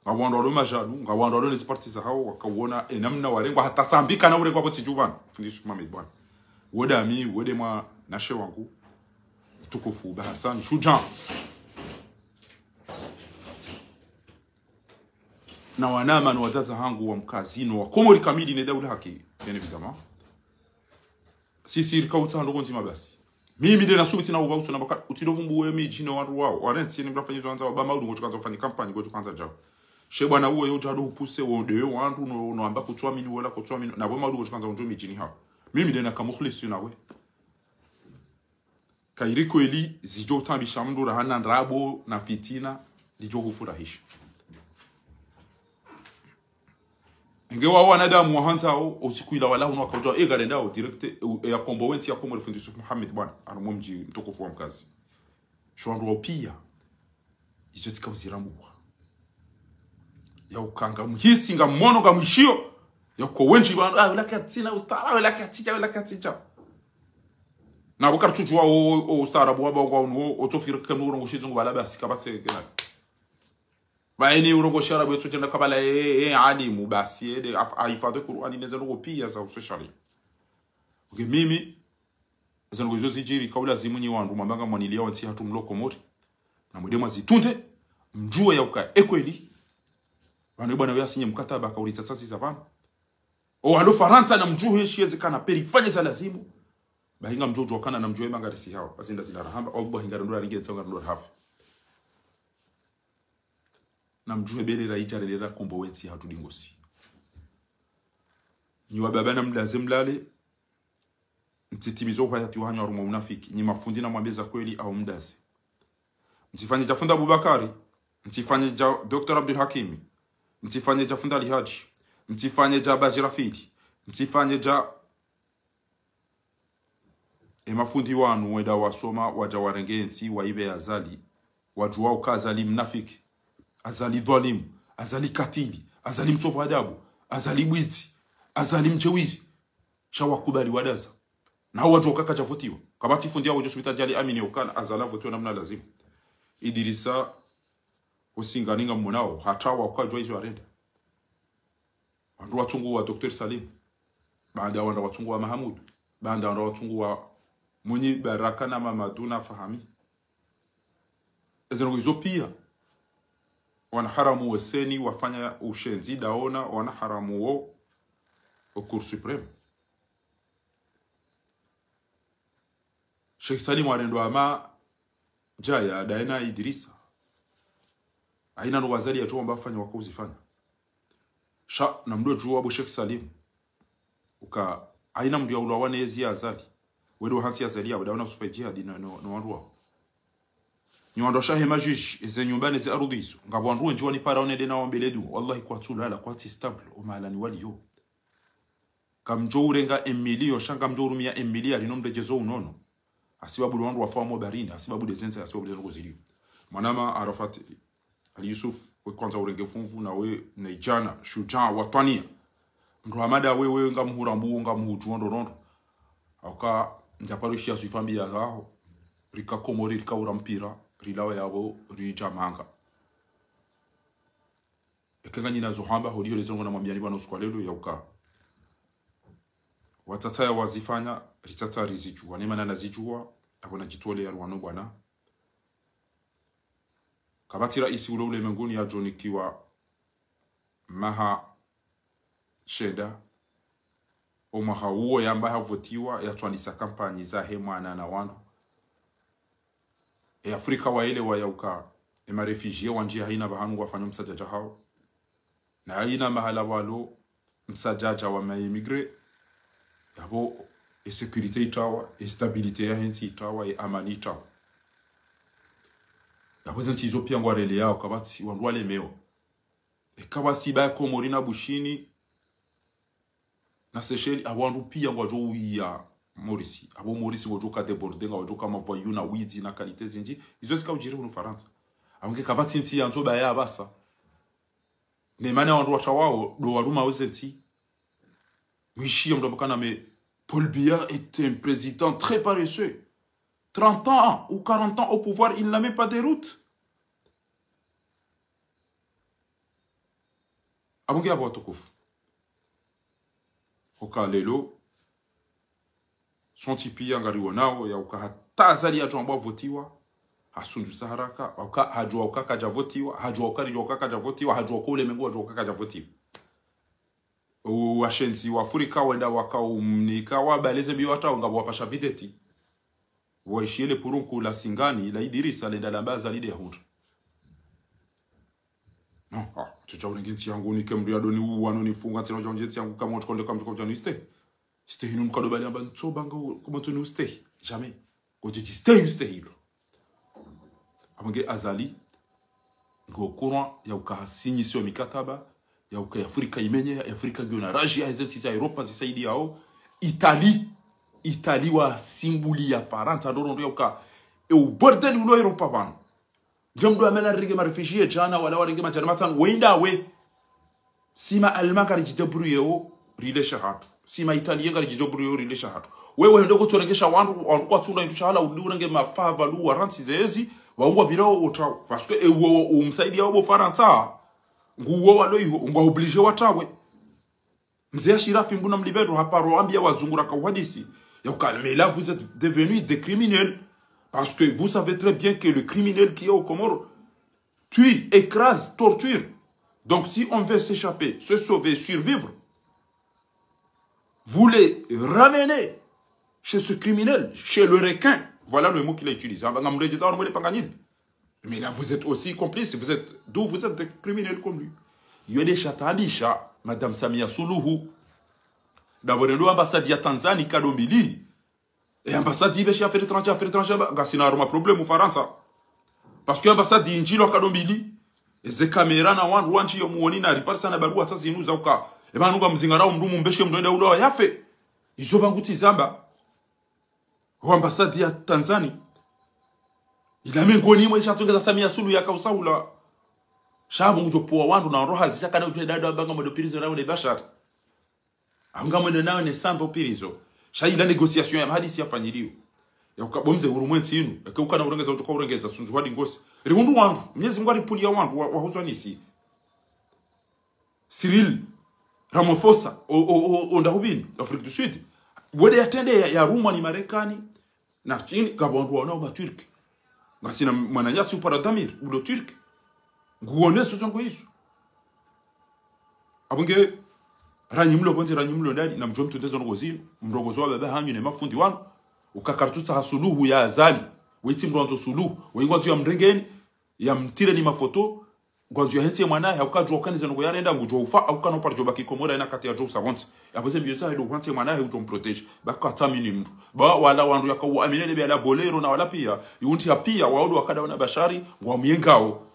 Ngapvo wandru walo majalu, ngapvo wandru walo ne ziparti zahao, waka uona enamna warengwa, hata sambika na urengwa pvo tsidjuvana. Fundi Yusuf Mohamed Bwana. Wo dami, wo nde mwanashe wangu. Mtukufu, Ba Hassan, shudja. Na wanama, no wadzadze hangu wa Mkazi, no wa Komori kamili ne daula haki, bien évidemment. Sisi rika utsaha ndrongo ndzima basi. Mimi nde nasubuti na uba uso na baka, utsidovumbuwe midji ne wandru wao. Warentsi ne mrafanya izo wandza, waba maudu ngodjo kandza ufanye kampanyi, ngodjo kandza djao. She bwana uwe yo djado upuse, wo nde yo wandru, no, no amba kutsuamini, wola kutsuamini, na bo maudu ngodjo kandza undjo midjini hao. Mimi nde naka mukhlisi nawe. Kayiri kweli zidjo utambisha mndru rahana ndrabo na fitina, lidjo hufurahisha. Enge wao wanadamu wahandzao, o siku ila wala hunu wakaudja, e garendao, direct, e, e ya kombo wentsi ya Komori fundi Yusuf Mohamed Bwana, harumwa mdji mtukufu wa Mkazi. Sho wandru wao pia, izo tsika uzirambua. Yauka ngamhisi, ngamono, ngamwishiyo. Yauka wendji wanu, ah, wela katsina ustaarabu, wela katsidja, wela katsidja. Na wakati tsudjuwa o, o ustaarabu waba ngwa unu, o, otsofikiri kemnu urongoshi zungu bala basi, kapvatsi kena. Ba eni urongoshi arabu yetsudjenda kabala, e, e, alimu basi, ede, af-, ahifadhi Kur'ani, neze ndrongo pia za useshali. Oke, mimi, eze ndrongo izo zidjiri, kaulazimu nyi wandru mwamba ngamwaniliao ntsi hatru mlo Komori. Na mwende mwazitunde, mdjuwe yauka ekweli. Pvanu bwana uya sinye mkataba kauritsatsazi za pvanu. O walo Farantsa na mdjuwe shiye zikana peri fanye za lazimu. Bahi ngamdjo djuwa kana na mdjuwe mangarisi hawa. Basi nda zina rahamba, o bwa hinga ndo raringe ntsa nga ndo rahafi. Na mdjuwe bele ra idja rele ra kombo wentsi hatru dingosi. Nyi wababa na mdaze mlale, mtsitimizo uhayati wahanyu harumwa unafiki. Nyi mafundi na mwambe za kweli au mdaze. Mtsifanye dja fundi Abubakari, mtsifanye dja Docteur Abdul Hakimi, mtsifanye dja fundi Ali Haji, mtsifanye dja Baji Rafidi, mtsifanye dja e mafundi wanu wenda wasoma, wadja warenge ntsi, waibe Azali, wadjuwa uka Azali mnafiki, Azali dhwalimu, Azali katili, Azali mtsovu adabu, Azali bwidzi, Azali mdjewiri. Sha wakubali wadaza. Na wadjuwa uka kadja votiwa. Kapvatsi fundi yawo djo subita djali amini ukana Azali avotiwa namna lazimu. Idirisa, usinga ninga mmonao, hata wakadjuwa izo arenda. Wandru watsunguwa Docteur Salim. Baanda wandru watsunguwa Mahamudu. Baanda wandru watsunguwa Mwinyi Baraka na Mamadu na Fahami. Eze ndrongo izo pia. Wanaharamu weseni wafanya ushenzi ndaona wanaharamu wo o Cour suprême. Sheikh Salim arendwa ama djaya, daye na Idirisa. Haina ndrongo Azali yadjo wamba afanye wakauzifanya. Sha, na mdru djuwa bo Sheikh Salim. Uka, haina mdru ya ulwa wana ezi ya Azali. Wende wahantsi Azali, wende wana Yusufa Jihadi no, no, no wandru wawo. Nyi wandru washe hema juge, eze nyumba neze arudhi izo. Ngapvo wandru wendji wanipara wonende na wambele dua. Wallahi kwatsulala, kwatsi stable, o mahalani waliyo. Kamdjo urenga un million, sha ngamdjo urumia un milliard, ino mredjezo unono. Hasibabu le wandru wafa wamo baharini, hasibabu le zentsi, hasibabu le ndrongoo ziliyo. Mwanama Arafat Ali Yusuf, we kwandza urenge fumvu na we na idjana, shujaa, watwania. Mndru hama nda we, we ngamhurambuo, ngamhudjuo ndrondrondro. Hauka, ndjaparo shiya swifa mbi ya haho, rika Komori, rika ura mpira, rilawa yapvo, ridja manga. Eka nganyina zo hamba, holiho lezo ngona mwambiani pvanu usiku wa leo, yauka. Watsatsa ya wazifanya, ritsatsa rizidjuwa. Ne mana nazidjuwa, apvo nadjitole ya ruwano bwana. Kapvatsi raisi ulo ulemenguni yadjonikiwa maha shenda. O mwaha uwo yamba havotiwa, yatswanisa kampanyi zahe mwana na wandru. E Afrika waelewa yauka, e ma réfugiés wandjia haina pvahanu ngwafanyao msadjadja hawo. Na haina mahala walo msadjadja wa ma émigrés, yapvo e sécurité itrawa, e stabilité yahe ntsi itrawa, e amani itrawa. Yapvo ze ntsi izo pia ngwareleyao, kapvatsi wandru walemewa. Eka pvwatsi ba Komori na Bushini, na Seychelles, apvo wandru pia ngwadjo uya Maurice. Apvo Maurice ngwadjo ka débordé, ngwadjo ka ma voyous na widzi na qualité zindji. Izo zika udjiri hunu Farantsa. Apvo nge kapvatsi ntsi yandzo ba ya pvasa. Ne mana wandru watrawao, ndo waruma weze ntsi. Mwishiya mndru amba kana, mais Paul Biya est un président très paresseux. Trente ans ou quarante ans au pouvoir, il n'a même pas de route. Apvo nge apvo watukufu. Oka lelo, sontsi pia ngariwonao, yauka hata Azali yadjo amba havotiwa, hasundzusa haraka, hauka hadjuwa uka kadja votiwa, hadjuwa uka ridjuwa uka kadja votiwa, hadjuwa uka ulemengu wadjuwa uka kadja votiwa. O washenzi wa Afrika wenda wakaumnika wabaleze mbi watrao ngapvo wapasha videti. Waishiye le purunku la Singani, la Idirisa, lenda lamba Azali nde yahundra. Non, ah, tsutsa unenge ntsi yangu, nike mndru yadoni uwa, no nifunga, ntsina udja unje ntsi yangu, kamwe utsukondre, kamwe utsukondre, niste. Niste hinu mkado bali amba ntsoba nga u-, kuma tsoni uste. Jamais. Ngodje djiste uste hilo. Apvo nge Azali, nge au courant, yauka hasinyisiwa mikataba, yauka ya Afrika imenye, ya Afrika ngiyo na raji, ya heze ntsi za Europa zisaidiyao. Italie, Italie wasimbuliya Farantsa, ndrondro yauka, e u bordel ulo Europa pvanu. Ndje mndru amena rirenge ma réfugiés djana, wala warenge madjana matsanu, wenda we. Si ma Allemands ngaridjidébrouilléo, rilesha hatru. Si ma Italiens ngaridjidébrouilléo, rilesha hatru. Wewe hende kutsorengesha wandru, wandru kwatsula indru shahala, udi urenge mafava lu warantsi zezi, waungwa bila wo utrawe. Parce que ewo, umsaidia wo Farantsa, nguwo walo iho, ngwa obligé watrawe. Mze Ashirafi Mbuna Mlivendro haparo ambia wazungu raka uhadisi. Yauka, mais là, vous êtes devenus des criminels. Parce que vous savez très bien que le criminel qui est aux Comores tue, écrase, torture. Donc, si on veut s'échapper, se sauver, survivre, vous les ramenez chez ce criminel, chez le requin. Voilà le mot qu'il a utilisé. Amba ngamredjeza wanu mwele panganyini. Mais là, vous êtes aussi complices. Vous êtes, d'où vous êtes des criminels comme lui. Yo nde shataabisha Madame Samia Suluhu. D'abord, ndo ambassade ya Tanzanie, kado mbili. E ambassade ibe shi affaires étrangères, affaires étrangères, ba, ngasina harumwa problème Farantsa. Parce que ambassade indjilwa kado mbili. Eze caméra na wandru wandji yo muoni na riparisa na barua sa zinu zauka. E pvanu ngamzingarao mndru mumbeshe mndru ende ulawa yafe. Izo pvangu tsi zamba. Wa ambassade ya Tanzanie. Ila mengoni mwe isha tsongeza Samia Suluhu yaka usaula. Sha pvo ngudjo powa wandru na wandru hazi shaka na udjo dada wabanga mwendo prison na wende Bashar. Anga mwendo nawe ne samba prison. Sha ila négociation ya mahadisi yafanyiliwa. Yauka bo mze hurumwa entsi inu. Yake ukana urengeza utoka urengeza sundzu hadi ngosi. Rihundru wandru. Mnyezi Mungu aripuliya wandru wa, wahuzwa nisi. Cyril Ramaphosa, o, o, o, o ndahubini, Afrique du Sud. Wende yatrende ya, yarumwa ni Marekani, na Chine, ngapvo wandru wanao ma Turc. Ngasina mwananyasi upara Damir, ulo Turc. Nguone suzo ngo isu. Apvo nge, ranyi mlo pvondze, ranyi mlo ndani, na mdjo mtundeze ndrongoo zinu, mrongozo wa baba hanyu ne mafundi wanu. Uka karitsu tsaha Suluhu ya Azali. Wetsi mndru wandzo Suluhu. Wengwandzo ya mrengeni, ya mtireni mafoto. ngwandzo yahentsi ye mwana yahe, hauka djuwa ukana ze ndrongoo yarenda ngudjo ufa, hauka no paro djo baki Komori hayina wakati yadjo usa wontsi. Yapvo ze mbiyo zahe ndo uhantsi ye mwana yahe udjo mprotéger. Ba katsamini mndru. Ba wala wandru yaka uamini nebe ala Bolero na wala piya, iwuntsi ya piya, wao ndo wakada wana Bashari, ngwamuyengao.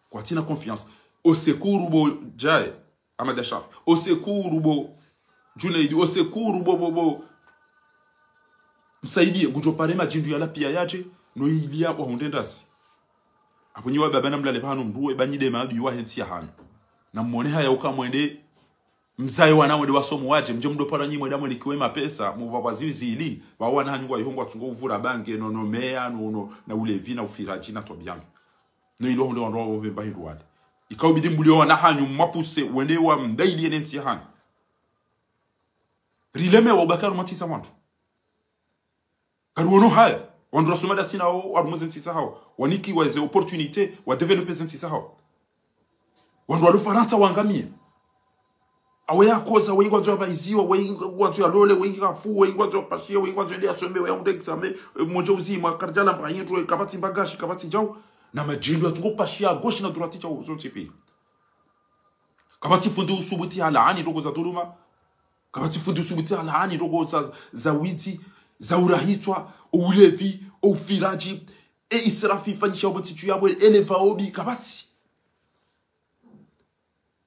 Kwatsina confiance. Au secours bo Djae, Ahmed Ashraf. Au secours bo Djunaidi. Au secours bo, bo, bo Msaidie, ngudjo pare madjindru yala piya yadje, no iliya wahundre ndazi. Apvo nyi wababa namlale pvanu mdruwe, ba nyi nde maadui wahe ntsi yahanyu. Na mwone haya uka mwende, mzaye wana mwende wasomo wadje, mdje mdo para nyi mwenda mwenikiwe mapesa, mupvapva ziwi zili, pvao wana hanyu ngwayiho ngwatsungo uvura bange, no, no meya, no, no, na ulevi, na ufiradji, na twabiya mbi. No ilo hundre wandru wapvo pvemba hindru wale. Ika ubidi mbuliyo wana hanyu mwapuse, wende wamdailiye ne ntsi yahanyu. Rilemewa ubaki harumwa ntsi za wandru. Kariwono haya, wandru rasoma ndasi nawo, harumwa ze ntsi zahao. Wanikiwa ze opportunité, wa développer ze ntsi zahao. Wandru walo Farantsa wangamiye. Awe yakoza, we ngwandzo yabaiziwa, we ngwandzo yalole, we yafu, we ngwandzo yapashiye, we ngwandzo yende yasome, we yahundre examen, e, mwendje uzima, karidjala mba hindru, e, kapvatsi mbagashi, kapvatsi djau. Na madjindru yatsungo pashiya, gauche na droite djau, zontsi piya. Kapvatsi fundi usubuti halaani ndrongoo za dhuluma. Kapvatsi fundi usubuti halaani ndrongoo za, za widzi, za urahitswa, o ulevi, o ufiradji, e israfi ifanyisha opvo ntsi dju yapvo, ele pvao mbi, kapvatsi.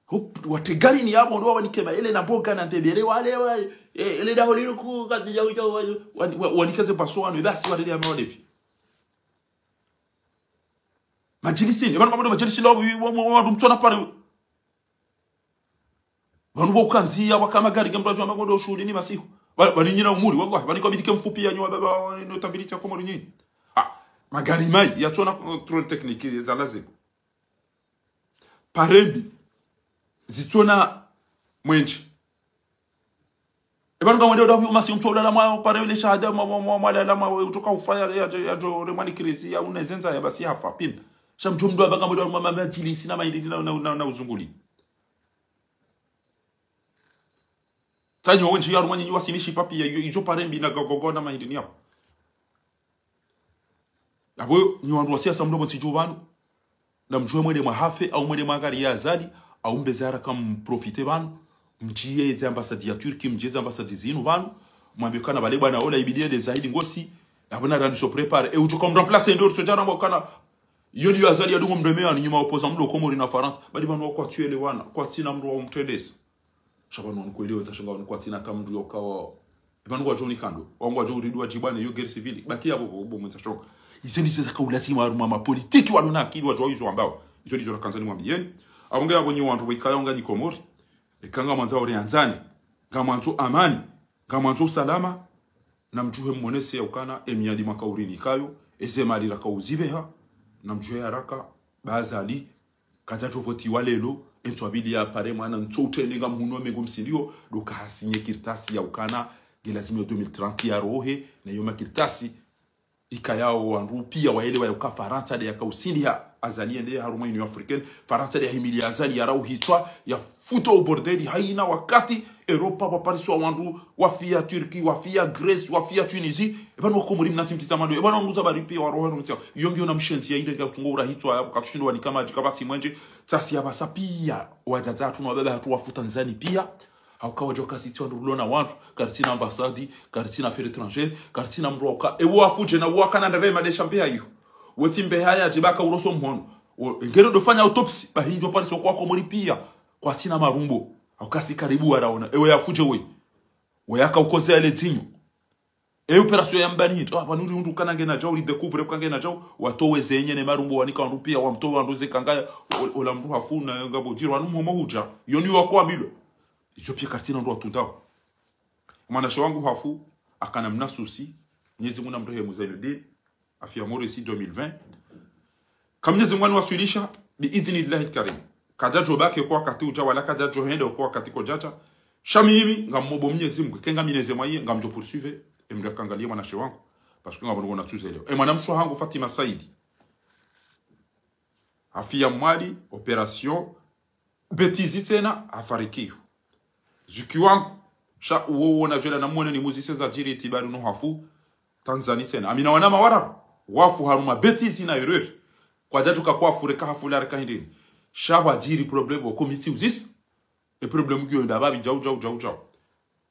Hop, wategarini yapvo ndo wawanike ma, ele na mboga na ntebere, wale, wa, e, ele daho lilo ku, kati ya, ya, wa, wa, wa, wanike ze boisson wanu, basi walele ya mawalevi. Madjilisini, pvanu kamwendo madjilisini, wa, wa, wa, wa, mtsona pare. Pvanu bo ukandziya waka magari, nge mdru adjuwa magondo shuhuli ni masihu. Pva, pvani nyina umuri, wallahi, pvani kwa bidike mfupi ya nyowa baba, no stabilité ya Komori nyinyi. Ah, magari mayi, yatsona contrôle technique, za lazimu. Pare mbi, zitsona mwendje. E pvanu ngamwende udahu masihu mtsu ulala mwa, pare ile shahada mwa, mwa, mwa, mwa, lala mwa, we utoka ufa ya, ya, ya, yadjo remwa ni crise ya unezendza ya basi hafa, pina. Sha mdjo mdru apva ngamwende mwa, mwa, madjilisi na mahindri na, na, na, na uzunguli. Tsanyo wendji ya harumwa nyinyi wasini shipapi ya, iyo, izo pare mbi na gogogo na mahindri ni yapvo. Yapvo, nyi wandru wa siasa mlo pvo ntsi dju pvanu, na mdjuwe mwende mwahafe, au mwende mwangariye Azali, au mbeze haraka mprofite pvanu, mdjiye ze ambassade ya Turquie, mdjiye ze ambassade zinu pvanu, mwambe ukana pvale bwana ola ibidi yende zaidi ngosi, yapvo na randu so préparer, e udjo ka mremplacer ndo so djana mwa ukana, iyo ndiyo Azali yadungo mreme yanu nyuma opposant mlo Komori na Farantsa, badi pvanu wakwatsu elewana, kwatsina mdru wa umtrendesa. Sha pvanu wanu kweli wendza shonga wanu kwatsina hata mdru yokawa. E pvanu ngwadjo unika ndo. Wanu ngwadjo uridwa djibwane yo guerre civile. Baki yapvo pvo, pvo mwendza shonga. Izo ndizo zaka ulazimu harumwa mapolitiki walo na akili wadjuwa izo wambao. Izo ndizo nakandza nimwambiyeni. Apvo nge yapvo nyi wandru wekaya unga nyi Komori. Eka ngamwandzo ore andzane. Ngamwandzo amani. Ngamwandzo usalama. Na mdjuhe mmonese ya ukana, e miadi mwaka urinikayo, eze mali raka uzipveha. Na mdjuhe haraka, ba Azali, kadjadjo votiwa lelo, entswa pvili ya pare mwana, ntso utrende ngamhuno mengo msindiyo, ndo kahasinye kartasi ya ukana, nge lazimu yo deux mille trente ya rohe, na yo makartasi, ikayao wandru piya waelewa ya uka Farantsa nde yaka usindiha, Azali yende harumwa Union Africaine, Farantsa nde yahimili ya Azali ya rauhitswa, ya futo ubordeli, hayina wakati, Europa, wapariswa wandru, wafiya Turquie, wafiya Grèce, wafiya Tunisie, e pvanu wakomori mnatsi mtita mado, e pvanu wandru za bari piya waroha no mtsiya. Iyo ngiyo na mshendzi ya ile ngiya kutungo urahitswa ya, katsushindo wanika madji, kapvatsi mwendje, tsasi ya pvasa piya, wadzadze hatru no wababa hatru wafu Tanzanie piya, hauka wadjo kasi tsi wandru lona wandru, karitsina ambassade, karitsina affaires étrangères, karitsina mdru wauka, e wo wafu dje na wo wakana ndare madesha mbeha iyo. Wetsi mbeha ya djibaka uroso mhono. O, ngero ndo fanya autopsie, ba hindjo pariswa kwa wakomori piya, kwatsina marumbo, hauka si karibu waraona, e we yafu dje we. We yaka ukoze yale dzinyo. E opération ya mbani hindri. Ah, pvanu uri hundru kana ngena djau, uri découvre kwa ngena djau. Watowe zenye ne marumbo wanika wandru piya, wamtowe wandru ze kangaya, o-, ola mdru hafu na ngapvo djiro, wanu mhomo hudja. Iyo ni wako amilo. Izo piya karitsina ndo watundao. Mwanashe wangu hafu, akana mna souci, Mwenyezi Mungu na mrehemu Zainuddin, afiya Moresi deux mille vingt. Ka Mwenyezi Mungu aniwaswilisha, bi idhnillahi lkarim. Kadjadjo baki kwa wakati udja, wala kadjadjo hende kwa wakati kodjadja. Sha mimi, ngamombo Mwenyezi Mungu, kenga mineze mwaye, ngamdjo poursuivre, e mdru yakangaliye mwanashe wangu. Parce que ngamdjo ngona tsuzelewa. E mwanamshe hangu Fatima Saidi. Afiya Mwali, opération, bêtise tsena, afarikiyo. Zuki wangu, sha uwo wona djwela na mwone ni muzise za djiri itibaru no hafu, Tanzanie tsena. Amina wana mawararu, wafu harumwa bêtise na erreur. Kwadjadjuka kwafure kahafule areka hindrini. Sha pvwadjiri problème wo komitsi uzisi. E problème ngiyo enda pvapvi djau, djau, djau, djau.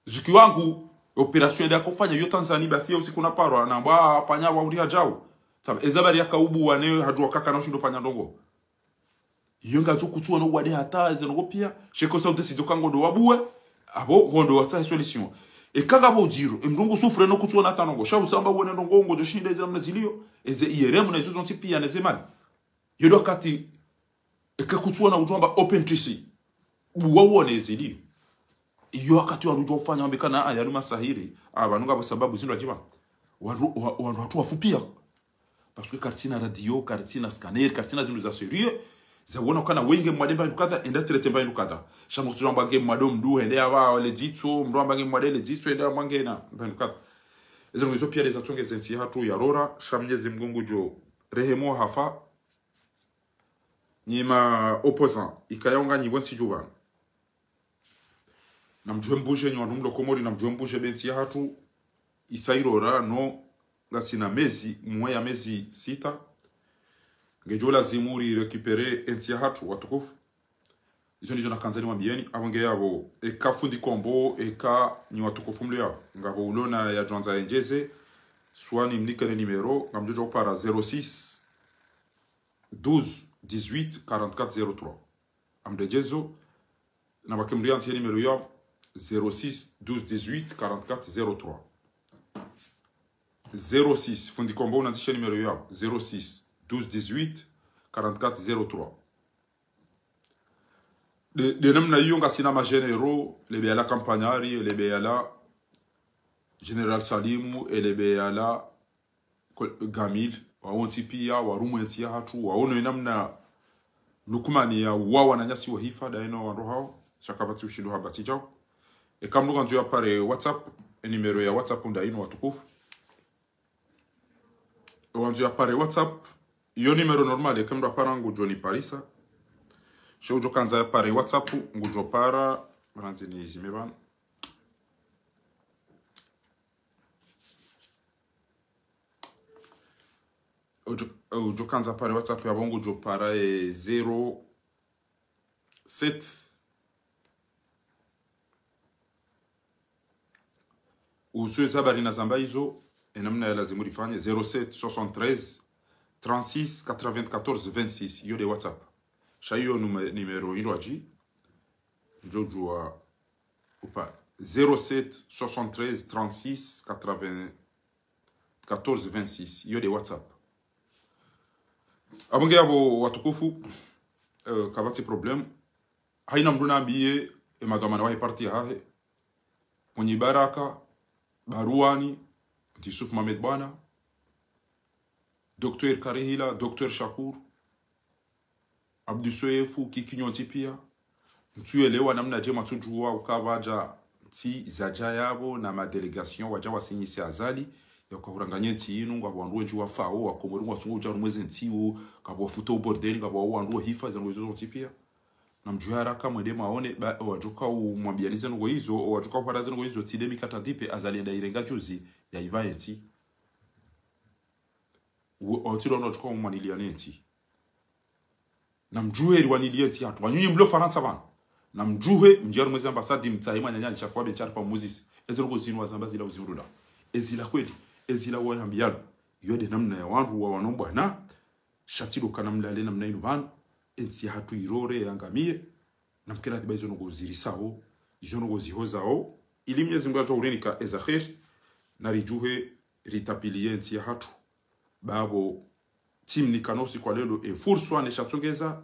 Zuki wangu, opération ende yakofanya yo Tanzanie basi yo usiku na parwa, na mbwa fanya wa uri hadjau. Sabu, eza bari yakaubuwa ne hadjuwa kakana ushindo fanya ndrongo. Iyo ngadjo kutsuwa no wade hata, eze ndrongo pia. Sheko sa udécider uka ngondo wabuwe, apvo ngondo watsahe solution. Eka ngapvo udziro, e mndru ngu souffre no kutsuwa na hata ndrongo. Sha usamba uwone ndrongo ngodjo shinda eze namna ziliyo, eze I R M na izo zontsi pia, neze mali. Iyo ndo wakati, eka kutsuwa na udjwamba open T C. Buwa uwone ziliyo. Iyo wakati wandru udjo ufanya wambe kana, ah, yanu masahiri. Ah, pvanu ngapvo sababu zindru adjiba. Wandru, wa-, wandru hatru wafu pia. Parce que karitsina radio, karitsina scanner, karitsina zindru za sérieux. Za uwona ukana wenge mwade mba hindru kadha, enda traité mba hindru kadha. Sha mndru kutsuwa amba nge mwade mndru, hende yapva le dzitso, mndru amba nge mwade le dzitso, hende amba nge na, mba hindru kadha. Eze ndrongo izo pia leza tsongeze ntsi hatru ya rora, sha Mnyezi Mngu ngudjo rehemu hafa. Nyi ma opposant, ikaya unga nyi pvo ntsi djuu pvanu. Namdjuwe mbudje nyi wandru mlo Komori, namdjuwe mbudje be ntsi yahatru, isa irora, no, ngasina mezi, mwe ya mezi sita. Ngedjo lazimu ri récupérer e ntsi yahatru, watukufu. Izo ndizo nakandza nimwambiyeni, apvo nge yapvo, eka fundi Kombo, eka nyi watukufu mlo yapvo. Ngapvo ulona yadjwandza yendjeze, swani mnike ne numéro, ngamdjo djo upara zéro six, douze, dix-huit, quarante-quatre, zéro trois. Amdedjezo, na pvake mndru yandzi ye numéro ya zéro six, douze, dix-huit, quarante-quatre, zéro trois. Zéro six, fundi Kombo unandzishe numéro ya zéro six, douze, dix-huit, quarante-quatre, zéro trois. De, de namna iyo ngasina ma généraux, le beya la Campagnard, le beya la Général Salimu, e le beya la Ko-, Gamil, wawontsi pia, warumwe ntsi yahatru, waono enamna Lukmani yauwa wananyasi wa hifa, daino wandru hao, sha kapvatsi ushindo hapvatsi djao. Eka mndru ngandzo yapare WhatsApp, e numéro ya WhatsApp ndaino watukufu. Wandzo yapare WhatsApp, iyo numéro normal, eka mndru apara ngudjo niparisa. Sho udjo kandza yapare WhatsApp, ngudjo para, pvanu ngandzo nizime pvanu. Udjo, udjo kandza pare WhatsApp yapvo ngudjo para e zéro sept. Usuwe zabari na zamba izo, enamna ya lazimu rifanye, zéro sept, soixante-treize, trente-six, quatre-vingt-quatorze, vingt-six, iyo de WhatsApp. Sha iyo nume-, numéro indro adji, ndjo djuwa upa, zéro sept, soixante-treize, trente-six, quatre-vingt-quatorze, vingt-six, iyo de WhatsApp. Apvo nge yapvo watukufu, eh, kapvatsi problème. Haina mndru nambiye, e madhwamana wahe parti yahahe. Mwenye Baraka, Baruani, Yusuf Mohamed Bwana, Docteur Karihila, Docteur Shakur, Abdu Soefu, Kiki nyontsi pia. Mtsuelewa namna dje matsudjuwa uka pvadja ntsi zadja yapvo na ma délégation wadja wasinyise Azali, ya uka huranganye ntsi inu, ngapvo wandru wendji wafao, wakomori ngwatsungo udja rumweze ntsi wo, ngapvo wafuta ubordeli, ngapvo wandru wahifa, zandru izo zontsi pia. Namdjuwe haraka mwende mwaone, ba, owadjoka umwambiyani zandru izo, owadjoka upara zandru izo, tsi de mikata dipe, Azali enda irenga juzi, ya iva entsi. Wo, otsi ndo wadjoka umwaniliya nentsi. Namdjuhe riwaniliye ntsi yahatru. Wanyunyi mlo Farantsa pvanu. Namdjuhe, mdje harumwa ezi ambassade, mtsahe mwananyanyi, shafuwa be sharifa muzisi. Ezi ndrongo zinu wazamba zila uzimrula. Ezila kweli, ezila wayambiyano. Iyo de namna ya wandru wa wanombwana. Sha tsi ndo kana mlale namna inu pvanu. Entsi yahatru irore, yangamiye. Namkena tiba izo ndrongo zirisao. Izo ndrongo zihozao. Ili Mnyezi Mngu yadjo urinika eza kheri. Naridjuhe ritapiliye ntsi yahatru. Bapvo, tsimnika no usiku wa leo, e furswa ne shatsongeza,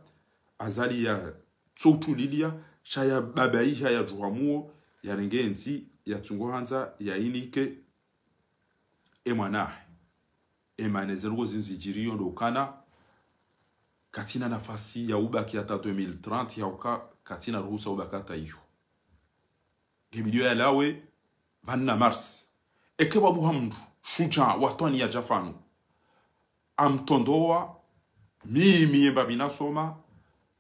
Azali yatsoutulilia, sha yababaiha yadjuha muo, yarenge entsi, yatsungo handza, yainike, e mwanahe. E mana eze ndrongo zinu zidjiriyo ndo ukana, katsina nafasi ya ubaki hata deux mille trente, ya uka, katsina ruhusa ubaki hata iyo. Nge bidiyo yalawe, pvanu na Mars. Eke pvwabuha mndru, shudjaa, watwani yadja pvanu. Amtondowa, mimi yemba mi nasoma,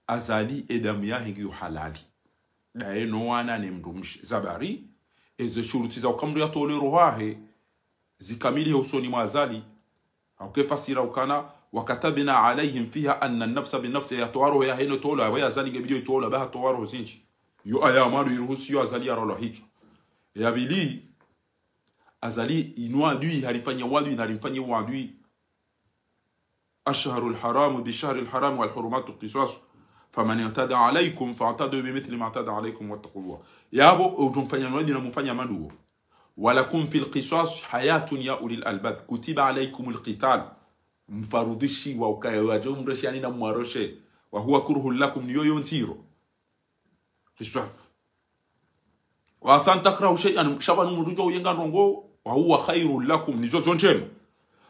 Azali edamu yahe ngiyo halali. Daye no wana ne mndru mshe. Zabari, eze shuruti za uka mndru yatole roho yahe, zikamili he usoni mwa Azali, hauke fasira ukana, وكتبنا عليهم فيها أن النفس بالنفس, yatowa roho yahe no tolwa, we Azali nge bidi yo itolwa, ba hatowa roho zindji. Yo aya ya mwando iruhusu yo Azali yarolwa hitswa. Ya pvili, Azali inu adui, harifanya wadui, na harimfanya wadui. الشهر الحرام بالشهر الحرام والحرمات قصاص فمن اعتدى عليكم فاعتدوا بمثل ما اعتدى عليكم واتقوا الله. Yapvo, utumfanya nwadui na mumfanya maduo. ولكم في القصاص حياة يا أولي الألباب كتب عليكم القتال. Mfarudhishiwa ukaya wadje mroshe yani na mwaroshe. وهو كره لكم, ni yo yo ndziro. Kiswa. وعسى أن تكرهوا شيئا, sha pvanu mndru djo uyenga ndrongo, وهو خير لكم, nizo zo ndjema.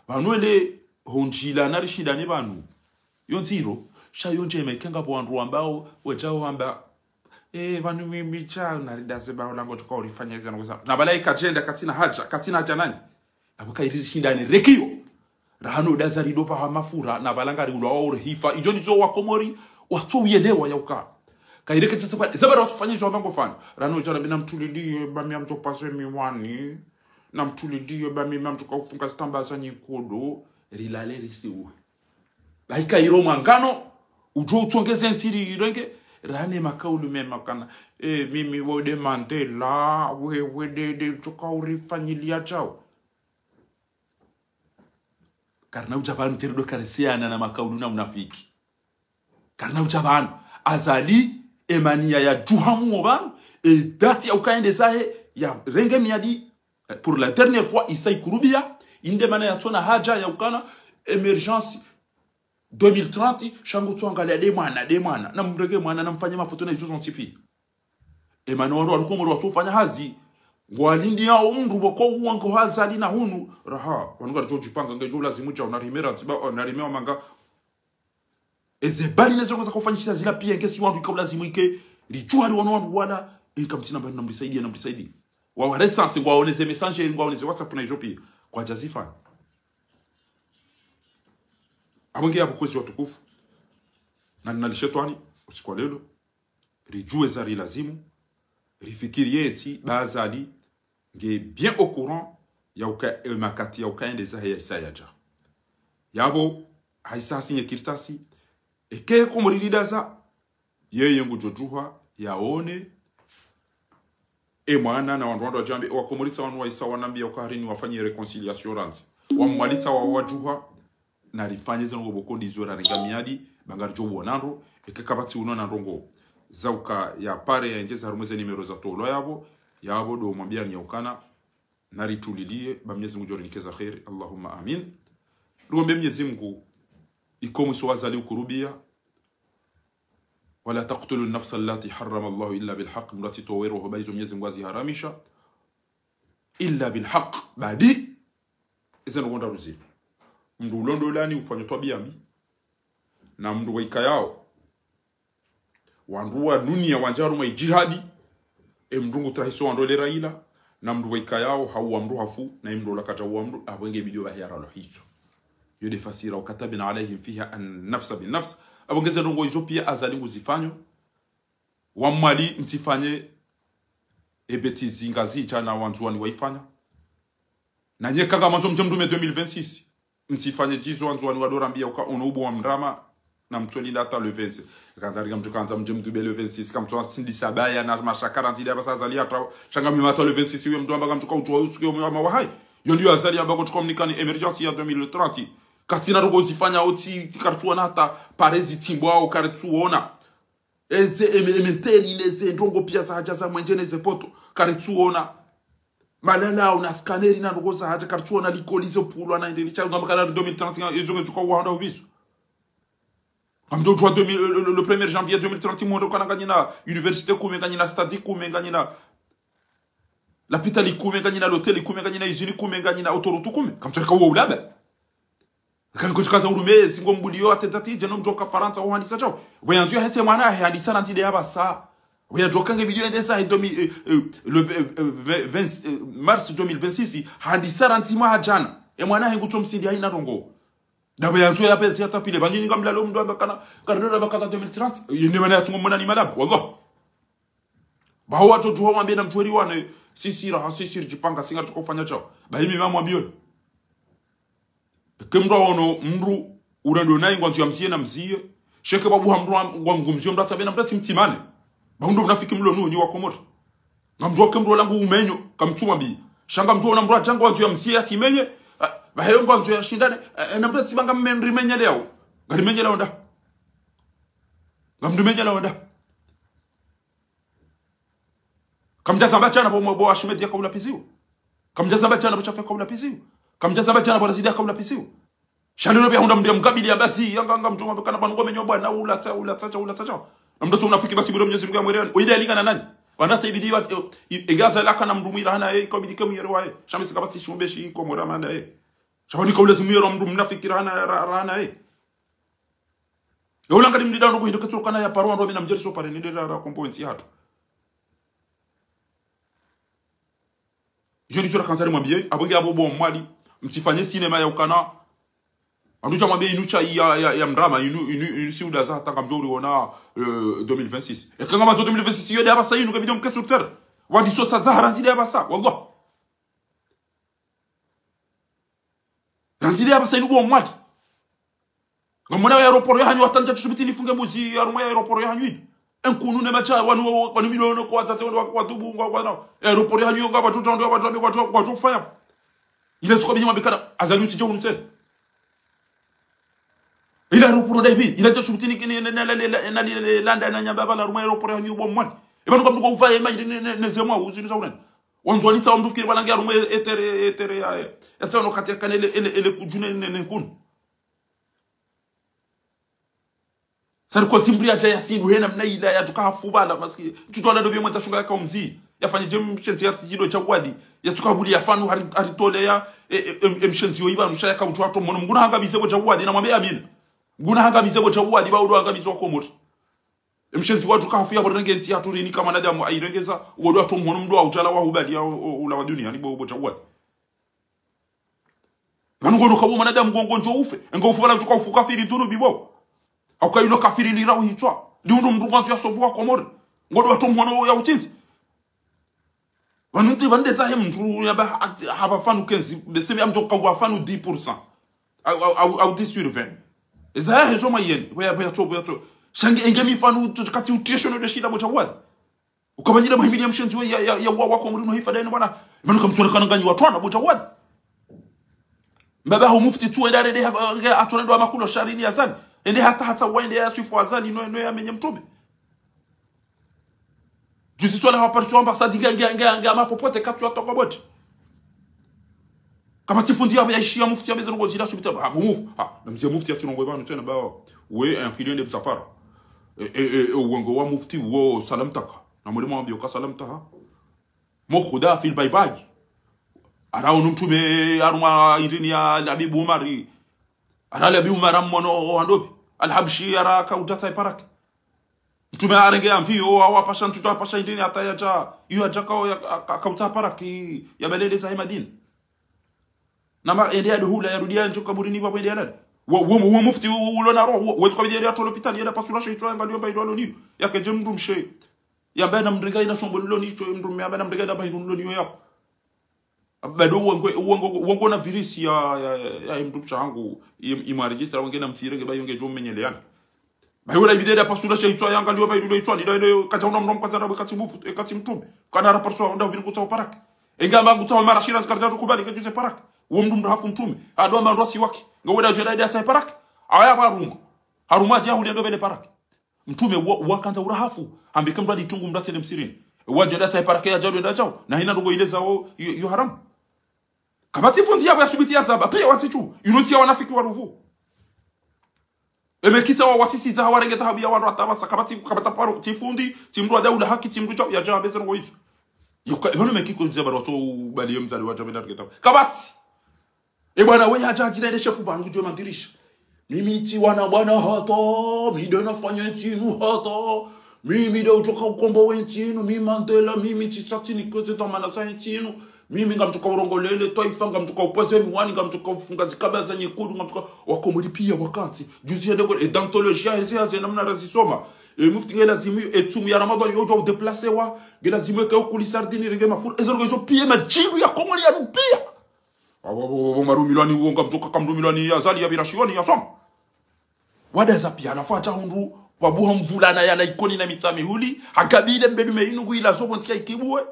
Pvanu ele ho ndjila narishindane pvanu. Yo ndziro, sha yo ndjema ike ngapvo wandru wambao, wedjao wamba. Eh, pvanu mimi sha, naridaze bao lango tuka urifanya izo ndrongo za. Na pvala ika djenda katsina haja, katsina haja nani? Apvo kairi rishindane rekiyo. Rahana udaza rido pvaha mafura, na pvala ngari ulwa wa urihifa. Izo ndizo Wakomori, watso uyelewa ya uka. Kaireke tsese kwa, zaba ra watsofanya izo wamba ngofanya. Rahana udjana mi namtuliliye, ba mi amtso pase miwani. Namtuliliye, ba mi amtso kaufunga zitamba za nyikodo. Rilale risiwe. Ba ika iro mwangano, udjo utsongeze ntsi ri irenge, rahana makaulu mema kana. Eh, mimi wo de Mandela, we, we de, de, tsoka urifanyiliya djao. Karina udja pvanu terido karisiyana na makaulu na unafiki. Karina udja pvanu. Azali, emaniya ya djuha muo pvanu, e dati ya ukaende zahe, ya renge miadi, pour la dernière fois, isa ikurubiya, inde mana ya tsona haja ya ukana, émergence deux mille trente, sha ngutso angalia de mwana, de mwana, na mrenge mwana, na mfanye mafoto na izo zontsi piya. Emana wandru wa Komori watsofanya hazi. Ngwalindiyao mndru pvoko uwango Azali na hunu. Raha, wanu ngaridjo djipanga, ngedjo lazimu djao, narime rantsi ba, narime wamanga. Eze bali nezo ngazakofanyisha zila piya ngesi wandru ika ulazimu ike, ridjuha ri wanu wandru wala, ika mtsina mbali namrisaidiye, namrisaidiye. Wa, wa recense, ngwaoneze message, ngwaoneze WhatsApp na izo piya. Kwadjazifanya. Apvo nge yapvo kwezi watukufu. Na, na lishetwani, usiku wa lelo. Ridjuwe za rilazimu, rifikiriye ntsi, ba Azali, nge bien au courant, ya uka, e makati ya ukaende zahe ya isa yadja. Yapvo, haisa hasinye kartasi, eke Komori ridaza, yeye ngudjo djuha, yaone, e mwana na wandru wandru wadjambe, e Wakomori tsa wanu waisa wanambiya uka harini wafanye réconciliation rantsi. Wamwalitsa wa wadjuha, narifanye ze ndrongo pvoko ndizo rarenga miadi, ba ngaridjo uona ndro, eke kapvatsi uno na ndrongo. Za uka ya pare ya ndjeza harumwa ze numéro za tolwa yapvo, yapvo do mwambiyani ya ukana, narituliliye, ba Mnyezi Mngu djo rinike za kheri, Allahumma amin. Ruombe Mnyezi Mngu, iko mwiso wa Azali ukurubiya, ولا تقتلوا النفس التي حرم الله إلا بالحق, mndru atsitowe roho ba izo Mnyezi Mngu aziharamisha, إلا بالحق, badi, ize ndrongo ndraru zinu. Mndru ulondolani ufanya twabiya mbi, na mndru waikayao, wandru wa nuniya wandja harumwa idjihadi, e mndru ngutrahiso wandru le raila, na mndru waikayao hauwa mndru hafu, na e mndru ola kadjauwa mndru, apvo nge bidi yo bahi yarolwa hitswa. Yo de fasira, وكتبنا عليهم فيها أن النفس بالنفس. Apvo nge ze ndrongo izo piya Azali nguzifanyo, wa Mwali mtsifanye, e bêtise Ngazidja na Wandzuwani waifanya. Na nye kanga mwandzo mdje mdume deux mille vingt-six. Mtsifanye djizo Wandzuwani wadorambiya uka ono ubo wa mrama, na mtsolinda hata le vingt. Kandza ringa mtso kandza mdje mdube le vingt-six, kamtso asindisa baya na mashakara ndzile yapvasa Azali hata, sha ngamimata le vingt-six, uye mndru amba kamtso kaudjuwa usuke ume wa mawahayi. Yo ndiyo Azali amba kotsuka mnikani émergence ya deux mille trente. Katsina ndrongo zifanya otsi, tsi karitsuona hata, pare zitsimbwao karitsuona. Eze eme-, ementeri neze ndrongo piya za hadja za mwendje neze poto. Karitsuona. Malalao na scanner na ndrongo za hadja karitsuona likoli ze pulwa na indeli sha ngamba kana deux mille trente nga, izo nge tsuka wahanda ubiso. Ngamdjo djuwa deux mille, le, le, le premier janvier deux mille trente, mwendo kana nganyina université kume, nganyina stade kume, nganyina lapitali kume, nganyina loteli kume, nganyina usine kume, nganyina autoroute kume. Kamtsoreka uwa ulaba. Kango tshikaza urume, zingo mbuliyo, attentat, djeno mdjoka Farantsa, uhandisa djao. Weyandzo yahentse mwana, he handisa na ndzide yapvasa. Weyadjoka nge miliyo endesa, he domi, eh, eh, le, eh, eh, vingt, vingt, eh, mars deux mille vingt-six, handisa randzi mwaha djana. E mwana he ngutso msindi haina ndrongo. Ndapvo yandzo yapvezi yatapvile, pvanyinyi ngamlalo mndru amba kana, kana ndapvo kana deux mille trente. Yende mana yatsungo mwana ni malaba, wallah. Baho watsodjuha wambe na mtsuweri wane, sisi raha, sisi ridjipanga, si ngaritsuka ufanya djao. Bahi mi mamwambiyo. Eke mndru aono, mndru, Ura ndo nayi ngwandzo ya mziye na mziye. Sheke babu ha mdru wa, wa mngu mziyo mdru atsabe na mdru atsi mtsimane. Ba undro mnafiki mlo nunyi wa Komori. Ngamdjo ke mdru ola ngu umenyo, kamtsumwambiya. Sha ngamdjo ona mdru adja ngwandzo ya mziye ya tsimenye. Ah, ba heyo ngwandzo ya shindane. Eh, na mdru atsi ba ngamrimenye leo. Ngarimenye leo nda. Ngamrimenye leo nda. Kamdja zamba djana bo, bo Ahmed ya kaula piziwa. Kamdja zamba djana bo Shafi ya kaula piziwa. Kamdja zamba djana bo Razidi ya kaula piziwa. Sha leo piya hundra mdru ya mkabili ya basi, ya nga, ngamdjo mapekana pvanu ngomenyo bwana, ula tsa, ula tsa, ula tsa. Na mdru atsi unafiki basi bure Mwenyezi Mungu ya mwereani. Oyile alingana nanyi. Pvanu hata ibidi wa, e, e, e, gaza laka na mdru mwira hana, e, ikabidi ke mwere waye. Sha mi tsi kapvatsi shumbe shi Komori mana, e. Sha pvanu ika ulazimu yero mdru mnafiki rahana, ra-, rahana, e. Yo ulanga limdida ndo kuhindo ketsu kana ya paro ndo mina mdjeri so pare ni dera ra kombo entsi hatru. Izo ndizo ra kanzari mwambiye, abonge abo bo mwali, mtsifanye sinema ya ukana. Andu dja mwambiye inu sha ya, ya, ya mdrama, inu, inu, inu si udaza hata ngamdjo uri ona, euh, deux mille vingt-six. Eka ngamazo deux mille vingt-six, yo de apvasa inu, kabidi mke sur terre. Wadi so sa zahara nzi de apvasa, wallah. Randzi de apvasa inu bo mwali. Ngamwona ya aéroport ya hanyu hata ndja tsusubiti nifunge mbuzi ya harumwa ya aéroport ya hanyu inu. Enkunu ne macha wanu, wanu miliono kwa wadzadze wanu wa, wa dubu ngwa, ngwa nao. Ya aéroport ya hanyu yo ngapvatsu tsa ndo, ngapvatsu, ngapvatsu, ngapvatsu faya. Ile tsuko bidi mabikana, Azali utsidje hunu tsena. Ile aéroport da ibi, ile ndja tsusubiti ni, ni, ni, ni, ni, landa na nyamba pvala harumwa ya aéroport ya hanyu bo mwali. Eba nuka mnuka ufa ema ile ne, ne, ne zemwa uzinu za urena. Wandzwani tsa wa mdru fikiri pvala nge harumwa e, e terre, e terre ya, ya, ya tsa ono kati ya kana ele, ele, ele kudjune ne, ne kunu. Sarkozy mdru yadja ya sindu hena mna ila yatsuka hafu pvala, maski. Tsutsu ala ndo biye mwendza shunga yaka umzi. Yafanye dje mshenzi ya tsidjido Djawadi. Yatsuka buli ya fanu hari, hari tole ya, e, e, e, e mshenzi yo iba nusha yaka utsu ato mhono. Mngu nahangamize bo Djawadi, na mwambe amina. Mngu nahangamize bo Djawadi, ba udo hangamize wa Komori. E mshenzi watsuka hafu ya bo renge ntsi ya turi ni kama nadamu airengeza, udo ato mhono mdru wa utala wa hubali ya u-, u-, ula wa dunia, ni bo, bo Djawadi. Pvanu ngono kabo mwanadamu ngo, ngondjo ufe. Ngo ufe pvala tsuka ufu kafiri tunu bibo. Hauka ilo kafiri lira uhitswa. Liundru mdru ngwandzo ya sovu wa Komori. Ngodo watso mhono ya utsindzi. Pvanu ntsi pvande zahe mdru ya ba ha-, hapva fanu kenzi. Beseme amdjo kawa fanu dix pour cent. Au, au, au, au dix sur vingt. Eza ya hezo mayeni. Pvaya, pvaya tso, pvaya tso. Shangi enge mi fanu tso katsi utesho no deshida bo Djawadi. Ukabanyile muhimili ya mshenzi we ya, ya, ya wa, wa Komori no hifadha inu bwana. Manu kamtsona kana nganyi watwana bo Djawadi. Mbaba ho mufti tsu enda rede ha, ha, atsona ndo amakulo sharini ya Azali. Ende hata hata wa ende ya swifu Azali no, no ya menye mtrume. Juzi tsona wa Paris ambassade nge, nge, nge, nge amapopote katsu ya toko boti. Kapvatsi fundi ya, ya ishi ya mufti ya meze nongo zila subita. Ha, bo muf-, ha, na mze mufti ya tsunongo pvanu tsena ba. We, eh, kiliende msafara. E, e, e, e, uwengo wa mufti wo salam taka. Na mwalimu wambiyo ka salam taha. Mo khuda fil baybay. Ara unu mtrume harumwa irini ya Labibu Umari. Ara Labibu Umari ammono o handobi. Al-Habshi ara kaudatsa iparaki. Mtrume arenge ya mvi, o awapasha ntsuto apasha irini hata yadja. Iyo yadja kao ya, ka-, ka-, kautsa paraki. Ya balele za he Madina. Nama ende ya duhula ya rudia ntsu kaburini pvapvo ende ya lala. Wo, wo, wo mufti u-, ulo na roho, wo, wetsu kabidi ende ya tolo pitali, ende pasula shehitswa yangaliyo mba ilo alo niyo. Yake dje mdru mshe. Yamba na mdru nge ina shombo lilo nicho, mdru mme yamba na mdru nge ina mba ilo niyo yako. Bado uwengwe, uwengwe, uwengwe na virisi ya, ya, ya, ya mdru mshe hangu, im-, imwarijistra wenge na mtsirenge, ba yonge djo menyeleana. Ba yola ibidi ende pasula shehitswa yangaliyo ba ilulo hitswani, ndo, ndo, kadja una mdru mkaza na katsi mufu, e katsi mtrume. Kana ara parso ndo vini kutsa paraki. Enga amba kutsa mara shira zikardja tukubali ke juze paraki. Wo mdru mdru hafu mtrume. Ado amba ndo siwaki. Nga weda jela ende atsahe paraki. Aya haruma. Haruma dje huli ndo bele paraki. Mtrume wa, wakandza ura hafu. Ambe ke mdru adi tungu mdru atsende msirini. Wadjo ende atsahe paraki ya djalo enda djao. Na hina ndrongo ile zao yo, yo haramu. Kapvatsi fundi yapvo ya subiti ya zamba. Piya wasi tsu. Inu ntsi ya wanafiki wa ruvu. Eme kitsa wa wasisi za hawarenge tahabu ya wandru hata pvasa. Kapvatsi, kapvatsa paro, tsi fundi, tsi mdru wa daula haki, tsi mdru dja, ya dja beze nongo izo. Yoka, epvanu meki ko nzia baro tso ubali ye mzali wa dja benda riketa. Kapvatsi. E bwana, we ya dja djina ile shefu bangu djo madirisha. Mimi tsi wana bwana hata, mi ndo nafanya ntsi inu hata. Mimi ndo utsoka ukombowe ntsi inu, mi Mandela, mimi tsi tsatsi ni kweze dhamana za ntsi inu. Mimi ngamtsoka urongolele twaifa, ngamtsoka upweze miwani, ngamtsoka ufunga zikaba za nyekundu, ngamtsoka wakomori piya wakantsi. Juzi ya ndego, e d'anthologie ya heze haze namna razisoma. E mufti nge lazimu, e tsumu ya Ramadhani yo djwa udéplacewa, nge lazimu eke ukuli sardini renge mafuru. Ezo ndrongo izo piya madjinu ya Komori ya rupiya. Abo, abo, abo, marumilwani uwo ngamtsoka kamrumilwani ya Azali ya birashi wani ya soma. Wadaza pia, halafu hata hundru, wabuha mvulana yalawa Ikoni na Mitsamihuli, hakabile mbedume inu ngu ila zobo ntsi ya ikibuwe.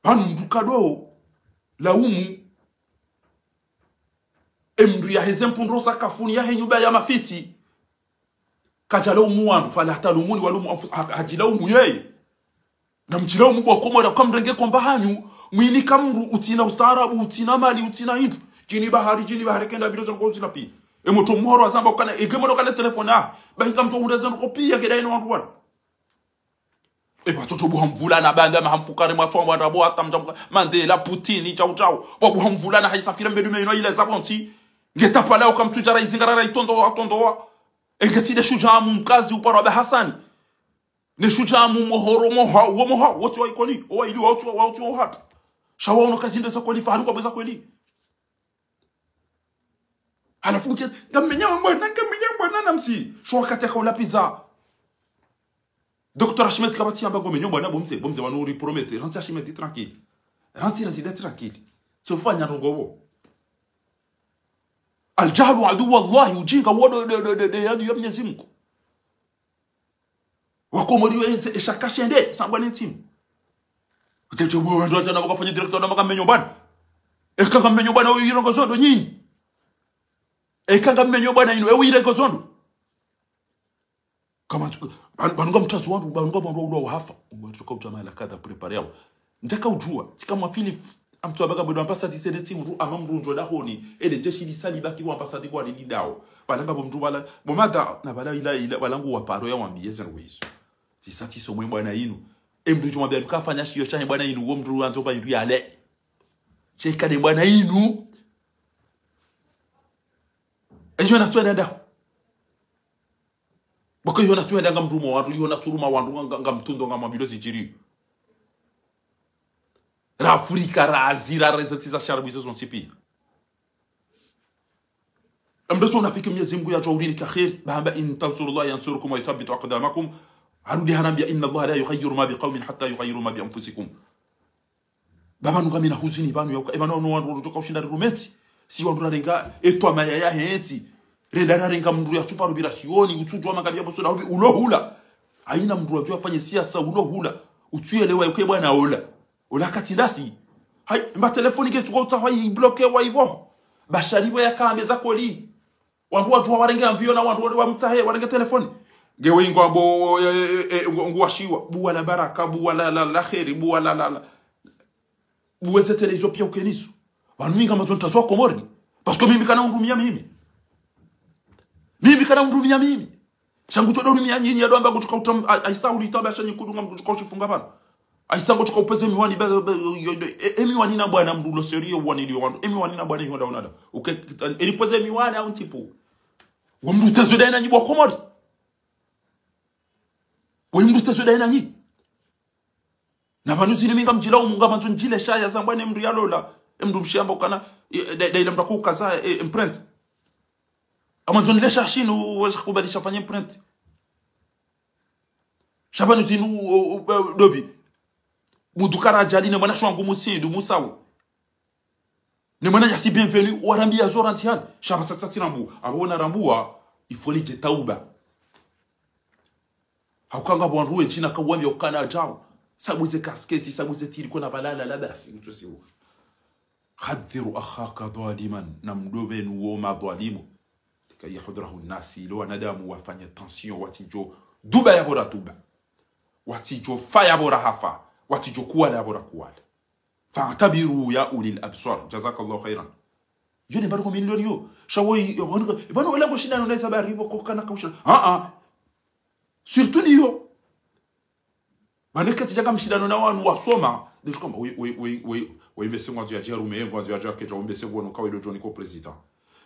Pvanu mndru kado, laumu, emndru yaheze mpundro sakafuni yahe nyumba ya mafitsi. Kadjalaumu wandru, fala talumuni walumu anfu-, ha-, hadjilaumu yeye. Na mdjilaumu bo Wakomori, kamrenge komba hanyu, mwinika mndru utsina ustaarabu, utsina mali, utsina hindru. Djini bahari, djini bahari, kenda bilo zangu utsina pi. E motro mhoro wazamba ukana, ege motro kale telefoni, ah, bahi kamtro hundra zandru kopia, keda ino wandru wana. E, pvatsobuha mvulana banda maha mfukare mwatso wa mwarabu hata mdjamuka Mandela, Putin, chau chau. Wabuha mvulana haisafira mbedume inu ile zabontsi. Nge tapala ukamtsudjara izingara ra itondowa, tondowa. E, nge tside shudja mu mkazi uparwa ba Hasani. Ne shudja mu mohoro moha, wo moha, wotsi wa Ikoni, owa ili, wotsi wa, wotsi wa hata. Sha wa uno kazinde za kweli, faharu kwa bweza kweli. Halafu nge, ngamenya mbwana, ngamenya mbwana na msi. Sho wakati yakaula pizza. Docteur Hachimète kapvatsi yamba ngomenyo mbwana bo mze, bo mze wanu uri promettre. Rantsi Hachimète tranquille. Rantsi razida tranquille. Tsi ufanya ndrongo bo. Al-jahlu aduwwullahi, ujinga wo ndo, ndo, ndo, ndo, ndo, ya, ya Mwenyezi Mungu. Wakomori we eze, eshaka shende, sambwa ne ntsimu. Kutete bo wandru watana wakafanya directeur na maka mmenyo mbwana. Eka ngammenyo mbwana, uyirongozo ndo nyinyi. Eka ngammenyo mbwana inu, e uyirongozo ndo. Kama tu-, ban-, banunga mtazo wandru, banunga wandru wa ulo wahafa. Umwe tuka utama la kadha prepare yao. Ndjaka ujua, tsika mwafili f-, amtsu abaga bwedo ambassade tsene tsi mndru ama mndru ndjo dahoni, ele jeshi lisali baki wa ambassade kwa lili dao. Balanga bo mndru bala, bo mada, na bala ila, ila, balangu wa paro ya wambiye zero hizo. Tsisa tsiso mwe mbwana inu. E mndru ndjo mwambia nuka fanya shiyo shahe mbwana inu, wo mndru wandzo ba inu yale. Sheka de mbwana inu. Eyo na tswena dao. Boko iyo na tsuhenda nga mdrumo wandru, iyo na tsuruma wandru nga, nga, nga mtrundo nga mambilo zidjiri. Ra Afrika, ra Azia, ra eza ntsi za sharabu izo zontsi pia. Amdoso unafiki Mwenyezi Mungu yadjua ulinika kheri, bahamba إن تنصروا الله ينصركم ويثبت أقدامكم. Harudi hanambia إن الله لا يغير ما بقوم حتى يغيروا ما بأنفسهم. Baba nunga mina huzuni pvanu yauka, e pvanu wanu wandru rudjoka ushinda rirume ntsi. Si wandru rarenga, etwamaya yahe ntsi. Renda rarenga mndru ya tsupa rubira shioni, utsudjua makabi ya boso na hubi, ulo hula. Haina mndru wadjua afanye siasa, ulo hula. Utsuyelewa yuke mbwana ola. Ola kati ndasi. Hai, mba telefoni ke tsuko utsaha ibloke wa ivo. Bashari bo yaka ameza koli. Wandru wadjua warenge amviyo na wandru wale wamtsahe, warenge telefoni. Ngewe ingwa bo, e, e, e, ngu, ngu washiwa. Buwa la baraka, buwa la, la, la kheri, buwa la, la, la. Buwa ze tele izo pia ukenizo. Pvanu mi ngamwandzo ntazo Wakomori. Parce que mimi kana undrumia mimi. Mimi kana undrumia mimi. Sha ngudjo dorumia nyinyi ya doamba ngudjoka utam-, a, aisa uli tamba sha nyi kudunga ngudjoka ushifunga pvanu. Aisa ngudjoka upveze miwani, be, be, yo, yo, e, e miwani na mbwana mndru lo sérieux wani liyo wandru. E miwani na mbwana iyo nda unada. Uke, e, e nipveze miwani au ntsipu. Wa mndru tezo daye na nyi bo Wakomori. Wa mndru tezo daye na nyi. Na pvanu zini mi ngamdjilaumu, ngamwandzo ndjile shaya zambwa ne mndru yalola. E mndru mshamba ukana, e, da, da ila mndru akukaza, e, e, mprente. Ngamwandzo nile sha shinu, wesha kubali sha fanye mprente. Sha pvanu zinu, o, o, o, dobi. Mudukara ajali ne mwana shwangu musindu, musawu. Ne mwana yasi bienvenue, warambia zo rantsi hali. Sha pvasa tsatsi rambu. Abo wana rambuwa, ifoni dje tauba. Hauka ngapvo wandru wendji na kawambia ukana djao. Sabu ze kasketi, sabu ze tiri, kona balala, la basi, mtu siwa. حذر أخاك ظالما, na mdru wenu wo madhwalimu. لكي يحذره الناس, ilo wanadamu wafanye attention, watsidjo duba ya bora duba. Watsidjo fa ya bora hafa. Watsidjo kuwala ya bora kuwala. فاعتبروا يا أولي الأبصار. جزاك الله خيرا. Yo ne bari ko milioni yo. Sha wo yi, yo, wanu, wanu wala ko shindano na isa bari bo ko kana kausha. Ah, ah. Surtout ni yo. Bane kati djaka mshindano na wanu wasoma. Ndesho kamba, we, we, we, we, we mbese ngwandzo ya djarume, ngwandzo ya djake dja, we mbese ngwano kawe do djoni ko président.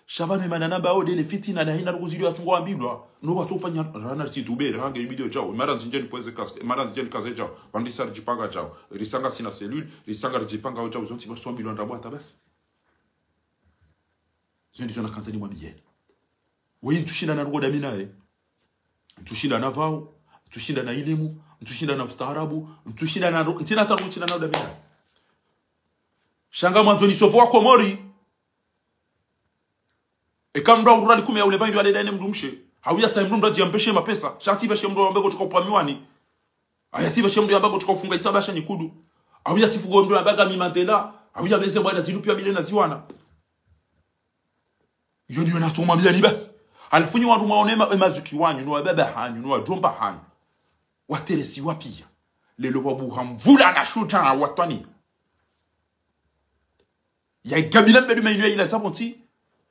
Sha pvanu mana namba o dele fitina na hina rukuzi liyo atsungo ambilwa. No watso ufanya rana ritsi dubere, hange ibidio djao. Mara nzinjeni pvweze kaske, mara nzinjeni kaze djao. Pvandisa ridjipanga djao. Risa ngasina cellule, risa ngaridjipanga o djao. Zontsi pvatso ambilwa ndrabo hata basi. Zo ndizo nakandza nimwambiyeni. Weyi ntsushindana rugo dami naye. Ntsushindana pvao, ntsushindana ilimu, ntsushindana ustaarabu, ntsushindana ru-, ntsina hata ntsushindana dami naye. Sha ngamwandzo nisopvo Wakomori. Eka mndru ahurura likume ya ule pvahindru yalele ne mndru mshe. Hau yatsahe mndru mndru adjiyambeshe mapesa. Sha tsi pvashe mndru yambe kotsuka upvamiwani. Aya tsi pvashe mndru yambe kotsuka ufunga itabasha nyikudu. Hau yatsi fugo mndru yambe ka mi Mandela. Hau yabeze mbwana zilu piya mile na ziwana. Iyo ndiyo natsomwambiyani basi. Halafu nyi wandru mwaone ema-, emazuki wanyu, no wababa hanyu, no wadjomba hanyu. Wateresiwa piya. Lelo wabuha mvula na shuta na watwani. Ya igabila mbedu mayinu ya ila zapvo ntsi.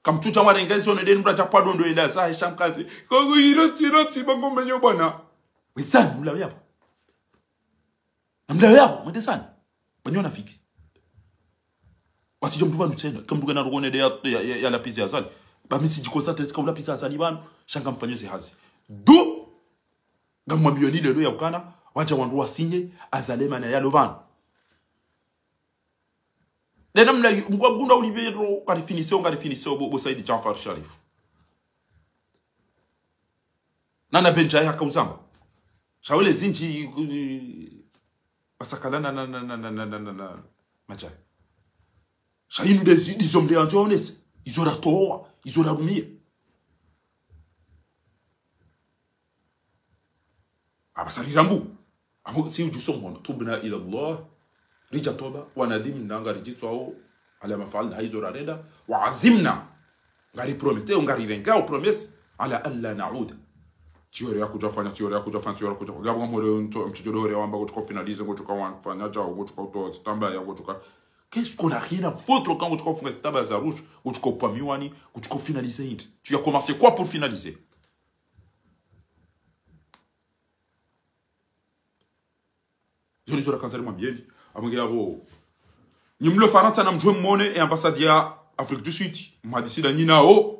Kamtsutsa mwarenga izo ne deni mradja pvwa dondo ila zahe sha mkazi. Kogo iroti, iroti, bango menyo bwana. Wezani, mlawe yapvo. Na mlawe yapvo, mwende zani. Banyo wanafiki. Wasidjo mndru pvanu tsena. Eka mndru kana rukone de ya, ya, ya, ya lapizi Azali. Ba mi sidjiko za tresika ulapizi Azali pvanu. Sha ngamfanyo ze hazi. Du! Ngamwambiyoni lelo ya ukana. Wadja wandru wasinye. Azali mana yalo pvanu. Dena mna mngwa mgunda ulipve yetro, ngarifiniseo, ngarifiniseo, bo, bo Saidi Djaafar Sharif. Nana Benjai haka uzamba. Sha wele zindji, ku-, basakala na, na, na, Madjai. Sha inu de zi-, ndizo mndru yandzo yaonese. Izo ratowa, izo rarumiya. Apvasa rirambu. Amo si udjuso mhono. تبنا إلى الله. Ridja toba. وندمنا ngaridjitswao. على ما فعلنا haizo rarenda. وعزمنا. Ngariprometeo, ngarirengao promesse. على ألا نعود. Tsi yore ya kudjafanya, tsi yore ya kudjafanya, tsi yore ya kudjafanya. Ngapvo ngamore nto, mtsidjo dore wamba kotsuka finaliser, kotsuka wafanya djao, kotsuka utowa zitambaya, kotsuka. Qu'est-ce qu'on a rien à foutre quand kotsuka ufunga zitambaya za rouge, kotsuka upvamiwani, kotsuka finaliser hindri. Tu as commencé quoi pour finaliser? Zo ndizo rakandza rimwambiyeni. Amwenge yapvo. Nyi mlo Farantsa na mdjuwe mwone e ambassade ya Afrique du Sud. Mhadisi da nyi nao.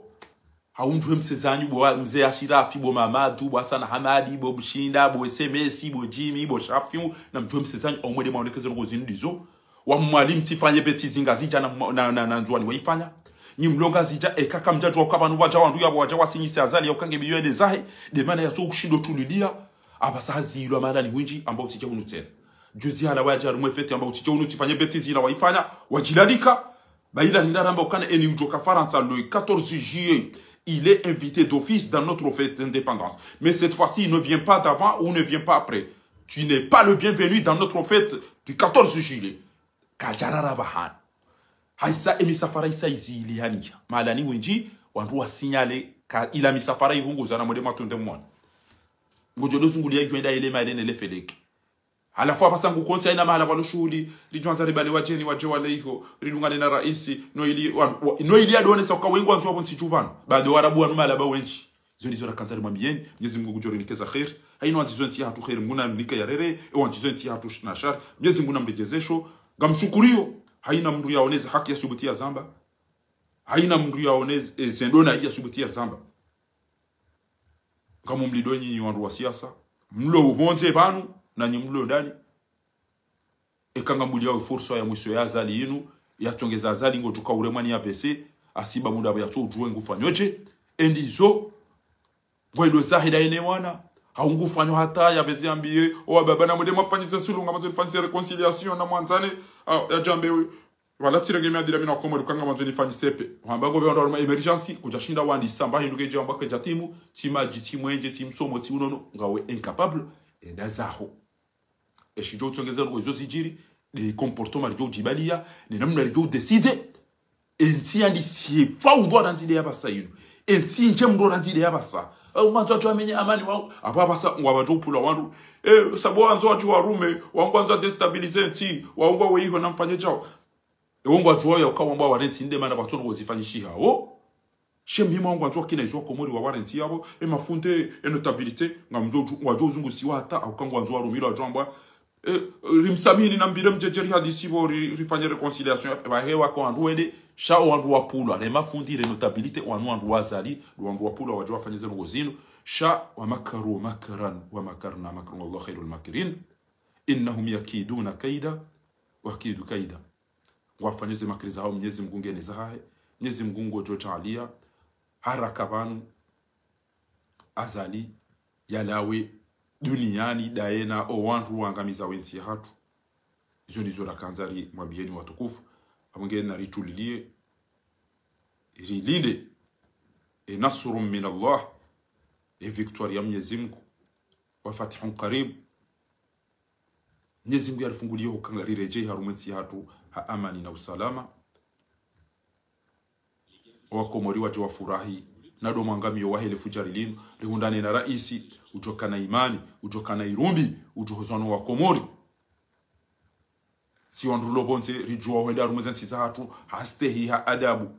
Hau mdjuwe msezanyu bo wa-, mze Ashirafi, bo Mamadu, bo Hassan Hamadi, bo Mshinda, bo S M S, bo Jimmy, bo Shafiu. Na mdjuwe msezanyu, hau mwende mwaonekeze ndrongo zinu ndizo. Wa Mwali mtsifanye bêtise Ngazidja na, na, na, na Ndzuwani waifanya. Nyi mlo Ngazidja, eka kamdjadjuwa uka pvanu wadja wandru yapvo wadja wasinyise Azali ya uka nge milioni zahe, de mana yatso kushindo tulilia, apvasa hazilwa mahala ni windji, amba utsidje hunu tsena. Juzi hala wadja harumwa e fête, amba utsidje hunu tsifanye bêtise ila waifanya, wadjilalika, ba ila linda ramba ukana eni udjoka Farantsa le quatorze juillet, il est invité d'office dans notre fête d'indépendance. Mais cette fois-ci, il ne vient pas d'avant ou ne vient pas après. Tu n'es pas le bienvenu dans notre fête du quatorze juillet. Kadjarara pvahanu. Haisa emisafara isa izili haniya. Mahala ni windji, wandru wasinyale, ka ila misafara ihunguza na mwende mwatunde mwana. Ngodjo dozunguliya idjo enda ile mahala nele feleke. Halafu apvasa ngukontsi haina mahala pvalo shuhuli, ridjwandza ribale wadjeni wadje wale iho, ridungane na raisi, no ili, wa, wa, no ili yadonesa uka wengi wandzo wapvo ntsi dju pvanu. Baadhi Warabu wanu mahala ba wendji. Zo ndizo rakandza rimwambiyeni, Mnyezi Mngu ngudjo rinikeza kheri. Haina wandzi zo ntsi yahatru kheri, Mngu namnike ya rere, e wandzi zo ntsi yahatru sh-, na shari, Mnyezi Mngu namredjezesho. Ngamshukuriyo, haina mndru yaoneze haki ya subuti ya zamba. Haina mndru yaoneze, e, zendona ya subuti ya zamba. Ngamumlindo nyi wandru wa siasa. Mlo upvondze pvanu, na nyi mlo ndani. Eka ngambuliyawo fursa ya mwiso ya Azali yinu, yatsongeza Azali ngotsuka uremwa ni A V C, asiba muda pvo yatso udjuwe ngufanyodje, endizo, ngwaido zahida ene wana, hau ngufanyo hata yabeze yambiye, o wababa na mwende mwafanyise suluhu, ngamwandzo nifanyise réconciliation na mwandzane, a, yadjambe, wala tsirenge miadila mina Komori uka ngamwandzo nifanyise pe. Wamba ngopve wandru harumwa émergence, kudjashinda wandisa mba hindru kedja wamba kedja timu, tsi madji, tsi mwenje, tsi msomo, tsi unono, ngawe incapable, enda zaho. Eshidjo utsongeza ndrongo izo zidjiri, ne comportement ridjo udjibaliya, ne namna ridjo udécider. Entsi yandisiye fawdhu randzile yapvasa yinu. Entsi ndje mndro randzile yapvasa. E, ngwandzo wadjo wamenye amani wa, apvo apvasa ngwapvadjo upvula wandru. E, sabo wandzo wadjo warume, wangwandzo déstabiliser entsi, wangwa weiho na mfanye djao. E, wangwadjuwa ya uka wamba warentsi nde mana pvatsono wozifanyishiha. Wo? She mhima ngwandzo wakina izo Wakomori wawarentsi yapvo, e mafundi, e notabilité, ngamdjo, ngwadjo uzungusiwa hata, hauka ngwandzo warumilwa wadjo wamba, e, rimsamini na mbire mdjedjeri hadisi pvo ri-, rifanye réconciliation, e, pvahe waka wandru wende, sha wandru wapvulwa, re mafundi, re notabilité, wanu wandru wa Azali, wandru wapvulwa wadjo wafanye ze ndrongo zinu, sha ومكروا مكرا ومكرنا مكرا والله خير الماكرين. إنهم يكيدون كيدا وأكيد كيدا. Ngwafanyo ze makri zahawo, Mnyezi Mngu ngena zahahe. Mnyezi Mngu ngodjo djaaliya haraka pvanu Azali yalawe duniani daye na o wandru wangamiza wentsi yahatru. Izo ndizo rakandza rimwambiyeni watukufu. Apvo ngena rituliliye, rilinde E نصر من الله, e victoire ya Mnyezi Mngu, وفتح قريب. Mnyezi Mngu yarifunguliye ho kangari redjeyi harumwa entsi yahatru ha amani na usalama. Wakomori wadjo wafurahi, na ndo mwangamiyo wahe le fudjari linu, rihundrane na raisi, udjo kana imani, udjo kana irumbi, udjo hozwa no Wakomori. Si wandru lo pvondze, ridjuwa hwenda harumwa ze ntsi zahatru, ha stehi, ha adabu.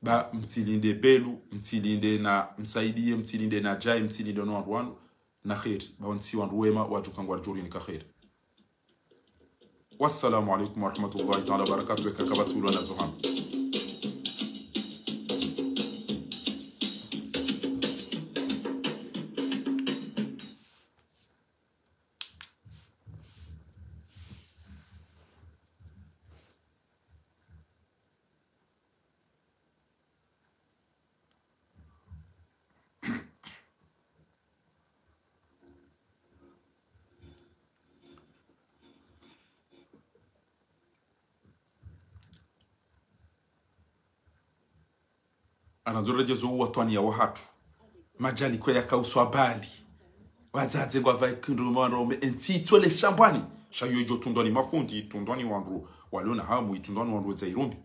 Ba mtsilinde Belu, mtsilinde na Msaidiye, mtsilinde na Djae, mtsilinde no wandru wanu, na kheri. Ba wontsi wandru wema, wadjo kangwa ridjo rinika kheri. والسلام عليكم ورحمة الله تعالى وبركاته. Eka kapvatsi ulwa na zo hamba. Arandzo redjezo uwatwaniya wahatru. Madjali kwe yakauswa bali. Wadzadze ngwavae kindru mwanaume entsi itsole shambwani. Sha iyo idjo tundwa ni mafundi, itundwa ni wandru walio na hamu, itundwa ni wandru wedza irumbi.